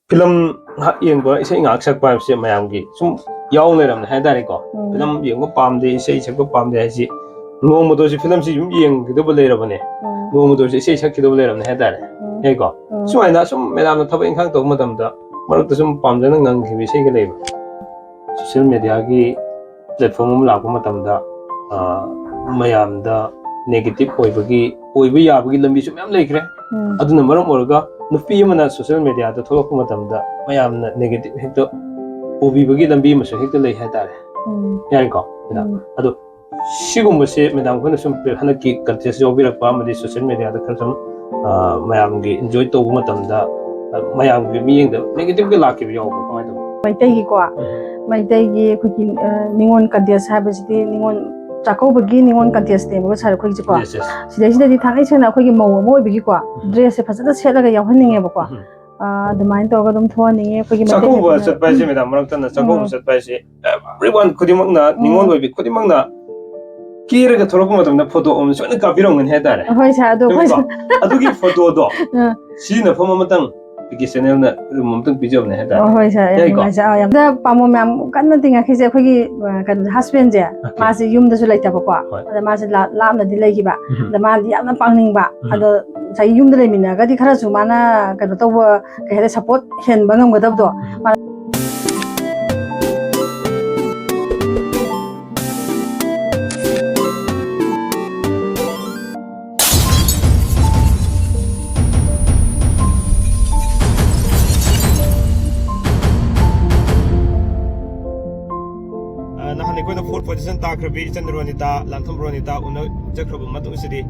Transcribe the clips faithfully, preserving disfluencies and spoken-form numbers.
Film ꯉꯥꯏꯍꯥꯛ ꯌꯦꯡꯕ, ꯏꯁꯩ ꯉꯥꯏꯍꯥꯛ ꯁꯛꯄ ꯍꯥꯏꯕꯁꯦ ꯃꯌꯥꯝꯒꯤ ꯁꯨꯝ ꯌꯥꯎ ꯂꯩꯔꯕꯅꯦ ꯍꯥꯏꯇꯥꯔꯦꯀꯣ꯫ ꯎꯝ꯫ ꯐꯤꯂꯝ ꯌꯦꯡꯕ ꯄꯥꯝꯗꯦ, ꯏꯁꯩ ꯁꯛꯄ ꯄꯥꯝꯗꯦ ꯍꯥꯏꯁꯤ ꯅꯣꯡꯃꯇ ꯑꯣꯏꯔꯁꯨ ꯐꯤꯂꯝꯁꯤ ꯁꯨꯝ ꯌꯦꯡꯒꯗꯕ ꯂꯩꯔꯕꯅꯦ꯫ ꯎꯝ꯫ ꯅꯣꯡꯃꯇ ꯑꯣꯏꯔꯁꯨ ꯏꯁꯩ ꯁꯛꯈꯤꯗꯕ ꯂꯩꯔꯕꯅꯦ ꯍꯥꯏꯇꯥꯔꯦ꯫ ꯎꯝ꯫ ꯌꯥꯏꯀꯣ? ꯎꯝ꯫ ꯁꯨꯃꯥꯏꯅ ꯁꯨꯝ ꯃꯦꯗꯥꯝꯅ ꯊꯕꯛ ꯏꯪꯈꯥꯡ ꯇꯧꯕ ꯃꯇꯝꯗ ꯃꯔꯛꯇ ꯁꯨꯝ ꯄꯥꯝꯖꯅ ꯉꯪꯈꯤꯕ ꯏꯁꯩꯒ ꯂꯩꯕ꯭ꯔꯥ? ꯁꯣꯁꯤꯌꯦꯜ ꯃꯦꯗꯤꯌꯥꯒꯤ ꯄ꯭ꯂꯦꯠꯐꯣꯝ ꯑꯃ ꯂꯥꯛꯄ ꯃꯇꯝꯗ, ꯑ, ꯃꯌꯥꯝꯗ ꯅꯦꯒꯦꯇꯤꯚ ꯑꯣꯏꯕꯒꯤ, ꯑꯣꯏꯕ ꯌꯥꯕꯒꯤ ꯂꯝꯕꯤꯁꯨ ꯃꯌꯥꯝ ꯂꯩꯈ꯭ꯔꯦ꯫ ꯎꯝ꯫ ꯑꯗꯨꯅ ꯃꯔꯝ ꯑꯣꯏꯔꯒ ꯅꯨꯄꯤ ꯑꯃꯅ ꯁꯣꯁꯤꯌꯦꯜ ꯃꯦꯗꯤꯌꯥꯗ ꯊꯣꯛꯂꯛꯄ ꯃꯇꯝꯗ ꯃꯌꯥꯝꯅ ꯅꯦꯒꯦꯇꯤꯚ ꯍꯦꯛꯇ ꯎꯕꯤꯕꯒꯤ ꯂꯝꯕꯤ ꯑꯃꯁꯨ ꯍꯦꯛꯇ ꯂꯩ ꯍꯥꯏꯇꯥꯔꯦ꯫ ꯎꯝ꯫ ꯌꯥꯔꯦꯀꯣ, ꯃꯦꯗꯥꯝ? ꯎꯝ꯫ ꯑꯗꯣ ꯁꯤꯒꯨꯝꯕꯁꯦ ꯃꯦꯗꯥꯝ ꯈꯣꯏꯅ ꯁꯨꯝ ꯍꯟꯗꯛꯀꯤ ꯀꯟꯇꯦꯁ ꯌꯥꯎꯕꯤꯔꯛꯄ ꯑꯃꯗꯤ ꯁꯣꯁꯤꯌꯦꯜ ꯃꯦꯗꯤꯌꯥꯗ ꯈꯔ ꯁꯨꯝ, ꯑ, ꯃꯌꯥꯝꯒꯤ ꯏꯟꯖꯣꯏ ꯇꯧꯕ ꯃꯇꯝꯗ, ꯑ, ꯃꯌꯥꯝꯒꯤ ꯃꯤꯠꯌꯦꯡꯗ ꯅꯦꯒꯦꯇꯤꯚꯀ ꯂꯥꯛꯈꯤꯕ ꯌꯥꯎꯕ꯭ꯔꯥ? ꯀꯃꯥꯏꯅ ꯇꯧꯕ? ꯃꯩꯇꯩꯒꯤꯀꯣ, ꯎꯝ꯫ ꯃꯩꯇꯩꯒꯤ ꯑꯩꯈꯣꯏꯒꯤ, ꯑ, ꯅꯤꯉꯣꯜ ꯀꯟꯇꯦꯁ ꯍꯥꯏꯕꯁꯤꯗꯤ ꯅꯤꯉꯣꯜ ꯆꯥꯛꯀꯧꯕꯒꯤ ꯅꯤꯉꯣꯜ ꯀꯟꯇꯦꯁꯅꯦꯕꯀꯣ ꯁꯥꯔ ꯑꯩꯈꯣꯏꯒꯤꯁꯦꯀꯣ꯫ Yes, yes. ꯁꯤꯗꯩꯁꯤꯗꯗꯤ ꯊꯥꯡꯉꯩ ꯁꯦꯡꯅ ꯑꯩꯈꯣꯏꯒꯤ ꯃꯧ ꯑꯃ ꯑꯣꯏꯕꯒꯤꯀꯣ, ꯎꯝ꯫ ꯗ꯭ꯔꯦꯁꯁꯦ ꯐꯖꯅ ꯁꯦꯠꯂꯒ ꯌꯥꯎꯍꯟꯅꯤꯡꯉꯦꯕꯀꯣ꯫ ꯎꯝ꯫ ꯑ, ꯑꯗꯨꯃꯥꯏꯅ ꯇꯧꯔꯒ ꯑꯗꯨꯝ ꯊꯣꯛꯍꯟꯅꯤꯡꯉꯦ ꯑꯩꯈꯣꯏꯒꯤ ꯃꯩꯇꯩ ꯆꯥꯛꯀꯧꯕ ꯅꯨꯄꯤꯅ꯫ ꯆꯠꯄ ꯍꯥꯏꯁꯦ, ꯎꯝ꯫ ꯃꯦꯗꯥꯝ, ꯃꯔꯛꯇ ꯅ ꯆꯥꯛꯀꯧꯕ ꯎꯝ꯫ ꯆꯠꯄ ꯍꯥꯏꯁꯦ, everyone ꯈꯨꯗꯤꯡꯃꯛꯅ, ꯎꯝ꯫ ꯅꯤꯉꯣꯜ ꯑꯣꯏꯕꯤ ꯈꯨꯗꯤꯡꯃꯛꯅ ꯀꯦꯔꯒ ꯊꯣꯛꯂꯛꯄ ꯃꯇꯝꯗ ꯐꯣꯇꯣ ꯑꯃ ꯁꯣꯏꯅ ꯀꯥꯞꯄꯤꯔꯝꯒꯅꯤ ꯍꯥꯏꯇꯥꯔꯦ꯫ ꯍꯣꯏ ꯁꯥꯔ, ꯑꯗꯣ ꯑꯩꯈꯣꯏ ꯆꯨꯝꯃꯤꯀꯣ? ꯑꯗꯨꯒꯤ ꯐꯣꯇꯣꯗꯣ ꯑ꯫ ꯁꯤꯖꯤꯟꯅꯐꯝ ꯑꯃꯇꯪ ꯄꯤ ꯀꯦ ꯆꯦꯅꯦꯜꯅ ꯑꯗꯨꯝ ꯑꯃꯇꯪ ꯄꯤꯖꯕꯅꯦ ꯍꯥꯏꯇꯥꯔꯦ꯫ ꯑꯣ, ꯍꯣꯏ ꯁꯥꯔ, ꯌꯥꯝ ꯌꯥꯏꯀꯣ? ꯅꯨꯡꯉꯥꯏꯖꯔꯦ꯫ ꯑꯥ, ꯌꯥꯝ꯫ ꯑꯗ ꯄꯥꯝꯕ ꯃꯌꯥꯝ ꯀꯟꯅ ꯇꯤꯡꯉꯛꯈꯤꯁꯦ ꯑꯩꯈꯣꯏꯒꯤ, ꯑ, ꯀꯩꯅꯣ, ꯍꯁꯕꯦꯟꯁꯦ, ꯑꯣꯀꯦ꯫ ꯃꯥꯁꯦ ꯌꯨꯝꯗꯁꯨ ꯂꯩꯇꯕꯀꯣ꯫ ꯍꯣꯏ꯫ ꯑꯗ ꯃꯥꯁꯦ ꯂꯥꯞ-, ꯂꯥꯞꯅꯗꯤ ꯂꯩꯈꯤꯕ꯫ ꯎꯝ꯫ ꯑꯗ ꯃꯥꯗꯤ ꯌꯥꯝꯅ ꯄꯥꯡꯅꯤꯡꯕ꯫ ꯎꯝ꯫ ꯑꯗꯣ ꯉꯁꯥꯏꯒꯤ ꯌꯨꯝꯗ ꯂꯩꯃꯤꯟꯅꯔꯒꯗꯤ ꯈꯔꯁꯨ ꯃꯥꯅ ꯀꯩꯅꯣ ꯇꯧꯕ, ꯀꯩ ꯍꯥꯏꯇꯥꯔꯦ, ꯁꯞꯄꯣꯔꯠ ꯍꯦꯟꯕ ꯉꯝꯒꯗꯕꯗꯣ꯫ ꯎꯝ꯫ ꯃꯥ- ꯑ, ꯅꯍꯥꯟ ꯑꯩꯈꯣꯏꯅ fourth position ꯇꯥꯈ꯭ꯔꯕꯤ ꯏꯆꯟ ꯔꯣꯅꯤꯇꯥ, ꯂꯥꯟꯊꯝ ꯔꯣꯅꯤꯇꯥ ꯎꯅꯖꯈ꯭ꯔꯕ ꯃꯇꯨꯡꯁꯤꯗꯤ,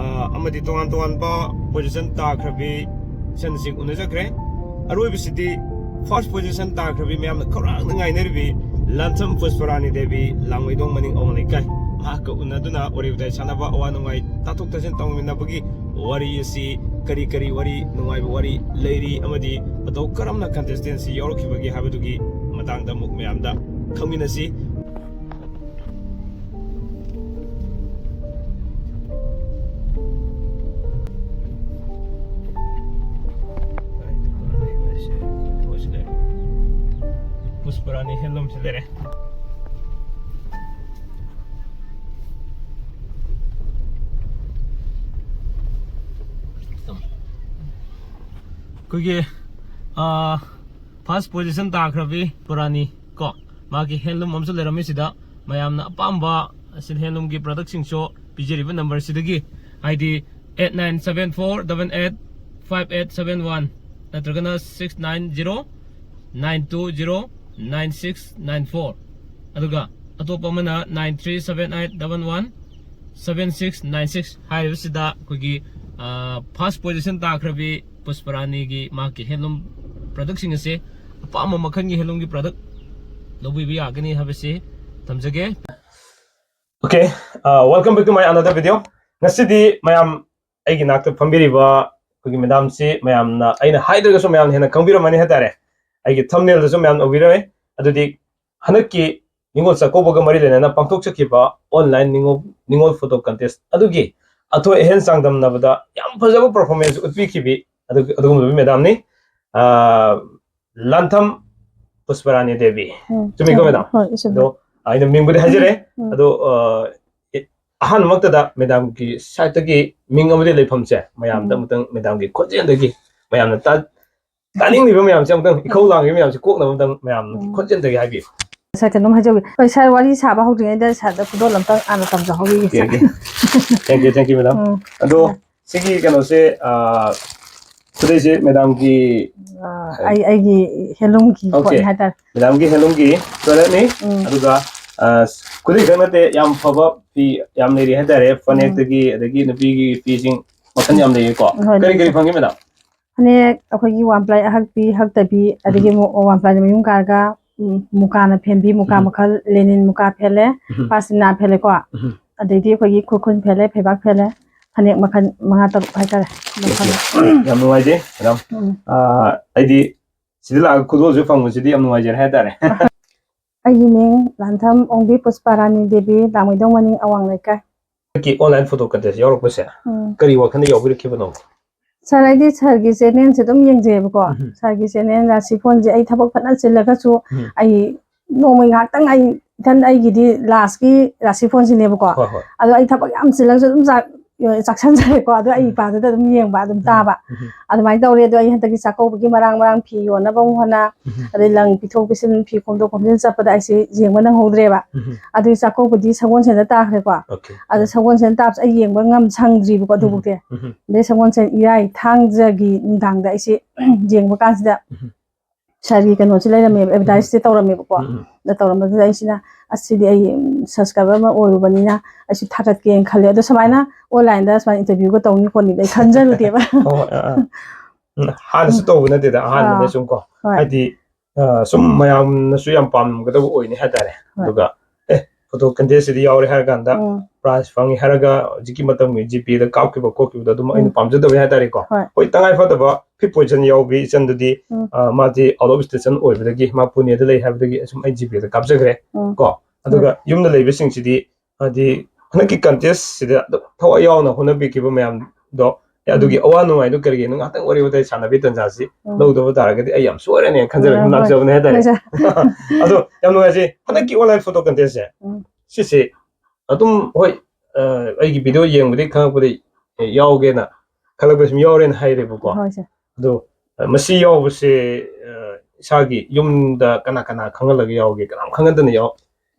ꯑ, ꯑꯃꯗꯤ ꯇꯣꯉꯥꯟ ꯇꯣꯉꯥꯟꯕ position ꯇꯥꯈ꯭ꯔꯕꯤ ꯏꯆꯟꯁꯤꯡ ꯎꯅꯖꯈ꯭ꯔꯦ꯫ ꯑꯔꯣꯏꯕꯁꯤꯗꯤ first position ꯇꯥꯈ꯭ꯔꯕꯤ ꯃꯌꯥꯝꯅ ꯈꯧꯔꯥꯡꯅ ꯉꯥꯏꯅꯔꯤꯕꯤ ꯂꯥꯟꯊꯝ ꯄꯨꯁꯄꯔꯥꯅꯤ ꯗꯦꯕꯤ, ꯂꯥꯡꯃꯩꯗꯣꯡ ꯃꯅꯤꯡ ꯑꯋꯥꯡ ꯂꯩꯀꯥꯏ, ꯃꯍꯥꯛꯀ ꯎꯅꯗꯨꯅ ꯋꯥꯔꯤ ꯋꯥꯇꯥꯏ ꯁꯥꯟꯅꯕ, ꯑꯋꯥ ꯅꯨꯡꯉꯥꯏ ꯇꯥꯊꯣꯛ ꯇꯥꯁꯤꯟ ꯇꯧꯃꯤꯟꯅꯕꯒꯤ ꯋꯥꯔꯤ ꯑꯁꯤ ꯀꯔꯤ ꯀꯔꯤ ꯋꯥꯔꯤ, ꯅꯨꯡꯉꯥꯏꯕ ꯋꯥꯔꯤ ꯂꯩꯔꯤ ꯑꯃꯗꯤ ꯃꯇꯧ ꯀꯔꯝꯅ contestant ꯁꯤ ꯌꯥꯎꯔꯛꯈꯤꯕꯒꯦ ꯍꯥꯏꯕꯗꯨꯒꯤ ꯃꯇꯥꯡꯗ ꯑꯃꯨꯛ ꯃꯌꯥꯝꯗ ꯈꯪꯃꯤꯟꯅꯁꯤ꯫ ꯄꯨꯁꯄꯔꯥꯅꯤ ꯍꯦꯟꯂꯨꯝꯁꯤ ꯂꯩꯔꯦ꯫ ꯑꯩꯈꯣꯏꯒꯤ, ꯑꯥ, ꯐꯥꯔꯁ ꯄꯣꯖꯤꯁꯟ ꯇꯥꯈ꯭ꯔꯕꯤ ꯄꯨꯁꯄꯔꯥꯅꯤ ꯀꯣ, ꯃꯥꯒꯤ ꯍꯦꯟꯂꯨꯝ ꯑꯃꯁꯨ ꯂꯩꯔꯝꯃꯤ꯫ ꯁꯤꯗ ꯃꯌꯥꯝꯅ ꯑꯄꯥꯝꯕ ꯁꯤꯗ ꯍꯦꯟꯂꯨꯝꯒꯤ ꯄ꯭ꯔꯗꯛꯁꯤꯡꯁꯨ ꯄꯤꯖꯔꯤꯕ ꯅꯝꯕꯔꯁꯤꯗꯒꯤ, ꯍꯥꯏꯗꯤ eight nine seven four double eight five eight seven one, ꯅꯠꯇ꯭ꯔꯒꯅ six nine zero nine two zero nine six nine four, ꯑꯗꯨꯒ ꯑꯇꯣꯞꯄ ꯑꯃꯅ nine three seven eight double one seven six nine six꯫ ꯍꯥꯏꯔꯤꯕꯁꯤꯗ ꯑꯩꯈꯣꯏꯒꯤ, ꯑꯥ, ꯐꯥꯔꯁ ꯄꯣꯖꯤꯁꯟ ꯇꯥꯈ꯭ꯔꯕꯤ ꯄꯨꯁꯄꯔꯥꯅꯤꯒꯤ ꯃꯍꯥꯛꯀꯤ ꯍꯦꯟꯂꯨꯝ ꯄ꯭ꯔꯗꯛꯁꯤꯡ ꯑꯁꯦ ꯑꯄꯥꯝꯕ ꯃꯈꯜꯒꯤ ꯍꯦꯟꯂꯨꯝꯒꯤ ꯄ꯭ꯔꯗꯛ ꯂꯧꯕꯤꯕ ꯌꯥꯒꯅꯤ ꯍꯥꯏꯕꯁꯤ ꯊꯝꯖꯒꯦ꯫ Okay, uh, welcome back to my another video. ꯉꯁꯤꯗꯤ ꯃꯌꯥꯝ, ꯑꯩꯒꯤ ꯅꯥꯛꯇ ꯐꯝꯕꯤꯔꯤꯕ ꯑꯩꯈꯣꯏꯒꯤ ꯃꯦꯗꯥꯝꯁꯤ ꯃꯌꯥꯝꯅ, ꯑꯩꯅ ꯍꯥꯏꯗ꯭ꯔꯒꯁꯨ ꯃꯌꯥꯝꯅ ꯍꯦꯟꯅ ꯈꯪꯕꯤꯔꯝꯃꯅꯤ ꯍꯥꯏꯇꯥꯔꯦ꯫ ꯑꯩꯒꯤ ꯊꯝꯅꯦꯜꯗꯁꯨ ꯃꯌꯥꯝꯅ ꯎꯕꯤꯔꯝꯃꯤ꯫ ꯑꯗꯨꯗꯤ ꯍꯟꯗꯛꯀꯤ ꯅꯤꯉꯣꯜ ꯆꯥꯛꯀꯧꯕꯒ ꯃꯔꯤ ꯂꯩꯅꯅ ꯄꯥꯡꯊꯣꯛꯆꯈꯤꯕ online ꯅꯤꯉꯣꯜ, ꯅꯤꯉꯣꯜ photo contest ꯑꯗꯨꯒꯤ ꯑꯊꯣꯏ ꯑꯍꯦꯟ ꯆꯥꯡꯗꯝꯅꯕꯗ ꯌꯥꯝ ꯐꯖꯕ performance ꯎꯠꯄꯤꯈꯤꯕꯤ ꯑꯗꯨ-, ꯑꯗꯨꯒꯨꯝꯂꯕꯤ ꯃꯦꯗꯥꯝꯅꯤ꯫ ꯑꯥ, ꯂꯥꯟꯊꯝ ꯄꯨꯁꯄꯔꯥꯅꯤ ꯗꯦꯕꯤ꯫ ꯎꯝ, ꯆꯨꯝꯃꯤꯀꯣ, ꯆꯨꯝꯃꯤ꯫ ꯃꯦꯗꯥꯝ? ꯍꯣꯏ, ꯆꯨꯝꯃꯤ꯫ ꯑꯗꯣ ꯑꯩꯅ ꯃꯤꯡꯕꯨꯗꯤ ꯍꯥꯏꯖꯔꯦ꯫ ꯎꯝ꯫ ꯑꯗꯣ, ꯑ, ꯑꯦ, ꯑꯍꯥꯟꯕꯃꯛꯇꯗ ꯃꯦꯗꯥꯝꯒꯤ ꯁꯥꯏꯠꯇꯒꯤ ꯃꯤꯡ ꯑꯃꯗꯤ ꯂꯩꯐꯝꯁꯦ ꯃꯌꯥꯝꯗ ꯎꯝ꯫ ꯑꯃꯨꯛꯇꯪ ꯃꯦꯗꯥꯝꯒꯤ ꯈꯣꯟꯖꯦꯜꯗꯒꯤ ꯃꯌꯥꯝꯅ ꯇꯥ-, ꯇꯥꯅꯤꯡꯂꯤꯕ ꯃꯌꯥꯝꯁꯦ ꯑꯃꯨꯛꯇꯪ, ꯏꯈꯧ ꯂꯥꯡꯂꯤꯕ ꯃꯌꯥꯝꯁꯦ ꯀꯣꯛꯅꯕ ꯑꯃꯨꯛꯇꯪ ꯃꯌꯥꯝꯒꯤ ꯎꯝ꯫ ꯈꯣꯟꯖꯦꯜꯗꯒꯤ ꯍꯥꯏꯕꯤꯌꯨ꯫ ꯁꯥꯔ, ꯀꯩꯅꯣꯝ ꯍꯥꯏꯖꯍꯧꯒꯦ꯫ ꯍꯣꯏ, ꯁꯥꯔ, ꯋꯥꯔꯤ ꯁꯥꯕ ꯍꯧꯗ꯭ꯔꯤꯉꯩꯗ ꯁꯥꯔꯗ ꯈꯨꯗꯣꯜ ꯑꯝꯇꯪ ꯍꯥꯟꯅ ꯇꯝꯖꯍꯧꯈꯤꯒꯦ, ꯁꯥꯔ꯫ Thank you, thank you, madam꯫ ꯎꯝ꯫ ꯑꯗꯣ, ꯁꯤꯒꯤ ꯀꯩꯅꯣꯁꯦ, ꯑ, ꯈꯨꯗꯩꯁꯦ ꯃꯦꯗꯥꯝꯒꯤ, ꯑ, ꯑꯩ, ꯑꯩꯒꯤ ꯍꯦꯟꯂꯨꯝꯒꯤ ꯑꯣꯀꯦ꯫ ꯄꯣꯠꯅꯤ ꯍꯥꯏꯇꯥꯔꯦ꯫ ꯃꯦꯗꯥꯝꯒꯤ ꯍꯦꯟꯂꯨꯝꯒꯤ ꯇꯣꯏꯂꯦꯠꯅꯤ꯫ ꯎꯝ꯫ ꯑꯗꯨꯒ, ꯑ, ꯈꯨꯗꯩ ꯈꯛ ꯅꯠꯇꯦ, ꯌꯥꯝ ꯐꯕ ꯐꯤ ꯌꯥꯝ ꯂꯩꯔꯤ ꯍꯥꯏꯇꯥꯔꯦ꯫ ꯎꯝ꯫ ꯐꯅꯦꯛꯇꯒꯤ, ꯑꯗꯒꯤ ꯅꯨꯄꯤꯒꯤ ꯐꯤꯁꯤꯡ ꯃꯈꯜ ꯌꯥꯝ ꯂꯩꯌꯦꯀꯣ꯫ ꯍꯣꯏ, ꯀꯔꯤ ꯂꯩ, ꯀꯔꯤ ꯁꯥꯔ꯫ ꯐꯪꯒꯦ, ꯃꯦꯗꯥꯝ? ꯐꯅꯦꯛ, ꯑꯩꯈꯣꯏꯒꯤ ꯋꯥꯟ ꯄ꯭ꯂꯥꯏ ꯑꯍꯛꯄꯤ, ꯍꯛꯇꯕꯤ, ꯑꯗꯒꯤ ꯎꯝ꯫ ꯑꯃꯨꯛ ꯋꯥꯟ ꯄ꯭ꯂꯥꯏꯗ ꯃꯌꯨꯡ ꯀꯥꯔꯒ, ꯎꯝ, ꯃꯨꯀꯥꯅ ꯐꯦꯟꯕꯤ, ꯃꯨꯀꯥ ꯎꯝ꯫ ꯃꯈꯜ, ꯂꯦꯅꯤꯟ ꯃꯨꯀꯥ ꯐꯦꯜꯂꯦ, ꯎꯝ꯫ ꯄꯥꯁꯃꯤꯅꯥ ꯐꯦꯜꯂꯦꯀꯣ꯫ ꯎꯝ꯫ ꯑꯗꯩꯗꯤ ꯑꯩꯈꯣꯏꯒꯤ ꯈꯨꯔꯈꯨꯜ ꯐꯦꯜꯂꯦ, ꯐꯩꯕꯥꯛ ꯐꯦꯜꯂꯦ, ꯐꯅꯦꯛ ꯃꯈꯜ ꯃꯉꯥ ꯇꯔꯨꯛ ꯍꯥꯏꯇꯥꯔꯦ꯫ ꯑꯗꯨꯝ ꯐꯪꯉꯦ꯫ ꯌꯥꯝ ꯅꯨꯡꯉꯥꯏꯖꯩ, ꯃꯦꯗꯥꯝ꯫ ꯎꯝ꯫ ꯑꯥ, ꯑꯩꯗꯤ ꯁꯤꯗ ꯂꯥꯛꯑꯒ ꯈꯨꯗꯣꯜꯁꯨ ꯐꯪꯕꯁꯤꯗꯤ ꯌꯥꯝ ꯅꯨꯡꯉꯥꯏꯖꯔꯦ ꯍꯥꯏꯇꯥꯔꯦ꯫ ꯑꯩꯒꯤ ꯃꯤꯡ ꯂꯥꯟꯊꯝ ꯑꯣꯡꯕꯤ ꯄꯨꯁꯄꯥꯔꯥꯅꯤ ꯗꯦꯕꯤ, ꯂꯥꯡꯃꯩꯗꯣꯡ ꯃꯅꯤꯡ ꯑꯋꯥꯡ ꯂꯩꯀꯥꯏ꯫ ꯍꯟꯗꯛꯀꯤ online photo contest ꯌꯥꯎꯔꯛꯄꯁꯦ ꯎꯝ꯫ ꯀꯔꯤ ꯋꯥꯈꯜꯗ ꯌꯥꯎꯕꯤꯔꯛꯈꯤꯕꯅꯣ? ꯁꯥꯔ, ꯑꯩꯗꯤ ꯁꯥꯔꯒꯤ ꯆꯦꯅꯦꯜꯁꯦ ꯑꯗꯨꯝ ꯌꯦꯡꯖꯩꯕꯀꯣ꯫ ꯎꯝ꯫ ꯁꯥꯔꯒꯤ ꯆꯦꯅꯦꯜ ꯔꯥꯁꯤ ꯐꯣꯟꯁꯦ ꯑꯩ ꯊꯕꯛ ꯐꯅ ꯆꯤꯜꯂꯒꯁꯨ ꯎꯝ꯫ ꯑꯩ ꯅꯣꯡꯃꯩ ꯉꯥꯏꯍꯥꯛꯇꯪ ꯑꯩ ꯏꯊꯟ ꯑꯩꯒꯤꯗꯤ ꯂꯥꯁꯀꯤ ꯔꯥꯁꯤ ꯐꯣꯟꯁꯤꯅꯦꯕꯀꯣ꯫ ꯍꯣꯏ, ꯍꯣꯏ꯫ ꯑꯗꯣ ꯑꯩ ꯊꯕꯛ ꯌꯥꯝ ꯆꯤꯜꯂꯒꯁꯨ ꯑꯗꯨꯝ ꯆꯥꯛ-, ꯆꯥꯛꯁꯟꯖꯔꯦꯀꯣ꯫ ꯑꯗꯣ ꯑꯩ ꯎꯝ꯫ ꯏꯄꯥꯗꯨꯗ ꯑꯗꯨꯝ ꯌꯦꯡꯕ ꯑꯗꯨꯝ ꯎꯝ꯫ ꯇꯥꯕ꯫ ꯎꯝ꯫ ꯑꯗꯨꯃꯥꯏꯅ ꯇꯧꯔꯦ꯫ ꯑꯗꯣ ꯑꯩ ꯍꯟꯗꯛꯀꯤ ꯆꯥꯛꯀꯧꯕꯒꯤ ꯃꯔꯥꯡ ꯃꯔꯥꯡ ꯐꯤ ꯌꯣꯟꯅꯕ ꯑꯃꯨꯛ ꯍꯣꯠꯅ, ꯎꯝ꯫ ꯑꯗꯩ ꯂꯪ ꯄꯤꯊꯣꯛ ꯄꯤꯁꯤꯟ, ꯐꯤ ꯈꯣꯝꯗꯣꯛ ꯈꯣꯝꯖꯤꯟ ꯆꯠꯄꯗ ꯑꯩꯁꯦ ꯌꯦꯡꯕ ꯅꯪꯍꯧꯗ꯭ꯔꯦꯕ꯫ ꯎꯝ꯫ ꯑꯗꯨꯒꯤ ꯆꯥꯛꯀꯧꯕꯗꯤ ꯁꯒꯣꯜꯁꯦꯟꯗ ꯇꯥꯈ꯭ꯔꯦꯀꯣ꯫ ꯑꯣꯀꯦ꯫ ꯑꯗꯣ ꯁꯒꯣꯜꯁꯦꯟ ꯇꯥꯕꯁꯦ ꯑꯩ ꯌꯦꯡꯕ ꯉꯝ ꯁꯪꯗ꯭ꯔꯤꯕꯀꯣ ꯎꯝ꯫ ꯑꯗꯨꯕꯨꯛꯇꯤ꯫ ꯎꯝ꯫ ꯑꯗꯩ ꯁꯒꯣꯜꯁꯦꯟ, ꯏꯔꯥꯏ, ꯊꯥꯡꯖꯒꯤ ꯅꯨꯡꯗꯥꯡꯗ ꯑꯩꯁꯦ ꯌꯦꯡꯕ ꯀꯥꯟꯁꯤꯗ ꯎꯝ꯫ ꯁꯥꯔꯒꯤ ꯀꯩꯅꯣꯁꯦ ꯂꯩꯔꯝꯃꯦꯕ, ꯎꯝ꯫ ꯑꯦꯗꯚꯔꯇꯥꯏꯁꯁꯦ ꯇꯧꯔꯝꯃꯦꯕꯀꯣ꯫ ꯎꯝ, ꯎꯝ꯫ ꯑꯗ ꯇꯧꯔꯝꯕꯗꯨꯗ ꯑꯩꯁꯤꯅ, "ꯑꯁ, ꯁꯤꯗꯤ ꯑꯩ, ꯎꯝ, ꯁꯕꯁꯀ꯭ꯔꯥꯏꯕꯔ ꯑꯃ ꯑꯣꯏꯔꯨꯕꯅꯤꯅ ꯑꯩꯁꯨ ꯊꯥꯒꯠꯀꯦꯅ ꯈꯜꯂꯦ"꯫ ꯑꯗꯣ ꯁꯨꯃꯥꯏꯅ ꯑꯣꯟꯂꯥꯏꯟꯗ ꯁꯨꯃꯥꯏꯅ ꯏꯟꯇꯔꯚ꯭ꯌꯨꯒ ꯇꯧꯅꯤ ꯈꯣꯠꯅꯤꯗꯤ ꯑꯩ ꯈꯟꯖꯔꯨꯗꯦꯕ꯫ ꯍꯣꯏ, ꯍꯣꯏ, ꯑꯥ, ꯑꯥ꯫ ꯎꯝ, ꯍꯥꯟꯅꯁꯨ ꯎꯝ꯫ ꯇꯧꯕ ꯅꯠꯇꯦꯗ, ꯑꯍꯥꯟꯕꯅꯦ ꯑꯥ꯫ ꯁꯨꯝ ꯀꯣ꯫ ꯍꯣꯏ꯫ ꯍꯥꯏꯗꯤ, ꯑ, ꯁꯨꯝ ꯃꯌꯥꯝꯅꯁꯨ ꯌꯥꯝ ꯄꯥꯝꯒꯗꯕ ꯑꯣꯏꯅꯤ ꯍꯥꯏꯇꯥꯔꯦ꯫ ꯍꯣꯏ꯫ ꯑꯗꯨꯒ, "ꯑꯦ, ꯐꯣꯇꯣ ꯀꯟꯇꯦꯁꯁꯤꯗ ꯌꯥꯎꯔꯦ" ꯍꯥꯏꯔ ꯀꯥꯟꯗ ꯎꯝ꯫ ꯄ꯭ꯔꯥꯏꯖ ꯐꯪꯉꯤ ꯍꯥꯏꯔꯒ ꯍꯧꯖꯤꯛꯀꯤ ꯃꯇꯝꯒꯤ ꯖꯤꯄꯦꯗ ꯀꯥꯞꯈꯤꯕ ꯈꯣꯠꯈꯤꯕꯗꯣ ꯑꯗꯨꯝ ꯑꯩꯅ ꯎꯝ꯫ ꯄꯥꯝꯖꯗꯕ ꯍꯥꯏꯇꯥꯔꯦꯀꯣ꯫ ꯍꯣꯏ꯫ ꯍꯣꯏ, ꯇꯉꯥꯏ ꯐꯗꯕ ꯐꯤꯐ ꯄꯣꯖꯤꯁꯟ ꯌꯥꯎꯕꯤ ꯏꯆꯟꯗꯨꯗꯤ, ꯎꯝ꯫ ꯑ, ꯃꯥꯗꯤ ꯑꯥꯎꯠ ꯑꯣꯐ ꯁ꯭ꯇꯦꯁꯟ ꯑꯣꯏꯕꯗꯒꯤ ꯃꯥ ꯄꯨꯅꯦꯗ ꯂꯩ ꯍꯥꯏꯕꯗꯒꯤ ꯑꯁꯨꯝ ꯑꯩ ꯖꯤꯄꯦꯗ ꯀꯥꯞꯆꯈ꯭ꯔꯦ ꯎꯝ꯫ ꯀꯣ꯫ ꯑꯗꯨꯒ ꯍꯣꯏ꯫ ꯌꯨꯝꯗ ꯂꯩꯕꯁꯤꯡꯁꯤꯗꯤ ꯍꯥꯏꯗꯤ ꯍꯟꯗꯛꯀꯤ ꯀꯟꯇꯦꯁꯁꯤꯗ ꯑꯗꯨꯝ ꯊꯋꯥꯏ ꯌꯥꯎꯅ ꯍꯣꯠꯅꯕꯤꯈꯤꯕ ꯃꯌꯥꯝꯗꯣ, ꯑꯦ, ꯑꯗꯨꯒꯤ ꯎꯝ꯫ ꯑꯋꯥ ꯅꯨꯡꯉꯥꯏꯗꯣ ꯀꯔꯤꯒꯤꯅꯣ ꯉꯥꯛꯇꯪ ꯋꯥꯔꯤ ꯋꯥꯇꯥꯏ ꯁꯥꯟꯅꯕꯒꯤ ꯇꯥꯟꯖꯥꯁꯤ ꯎꯝ꯫ ꯂꯧꯗꯕ ꯇꯥꯔꯒꯗꯤ ꯑꯩ ꯌꯥꯝ ꯁꯣꯏꯔꯅꯦꯅ ꯈꯟꯖꯔꯒ ꯎꯝ, ꯁꯨꯝ ꯍꯣꯏ꯫ ꯂꯥꯛꯆꯕꯅꯦ ꯍꯥꯏꯇꯥꯔꯦ꯫ ꯍꯣꯏ, ꯁꯥꯔ꯫ ꯑꯗꯣ ꯌꯥꯝ ꯅꯨꯡꯉꯥꯏꯖꯩ꯫ ꯍꯟꯗꯛꯀꯤ ꯑꯣꯟꯂꯥꯏꯟ ꯐꯣꯇꯣ ꯀꯟꯇꯦꯁꯁꯦ, ꯎꯝ꯫ ꯁꯤꯁꯦ ꯑꯗꯨꯝ, ꯍꯣꯏ, ꯑ, ꯑꯩꯒꯤ ꯚꯤꯗꯤꯑꯣ ꯌꯦꯡꯕꯗꯒꯤ ꯈꯪꯉꯛꯄꯗꯒꯤ, ꯑꯦ, ꯌꯥꯎꯒꯦꯅ ꯈꯜꯂꯛꯄ ꯁꯨꯝ ꯌꯥꯎꯔꯦꯅ ꯍꯥꯏꯔꯦꯕꯀꯣ꯫ ꯍꯣꯏ, ꯁꯥꯔ꯫ ꯑꯗꯣ, ꯑ, ꯃꯁꯤ ꯌꯥꯎꯕꯁꯦ, ꯑ, ꯏꯁꯥꯒꯤ ꯌꯨꯝꯗ ꯀꯅꯥ ꯀꯅꯥ ꯈꯪꯍꯜꯂꯒ ꯌꯥꯎꯒꯦ? ꯀꯅꯥꯝ ꯈꯪꯍꯟꯗꯅ ꯌꯥꯎ-,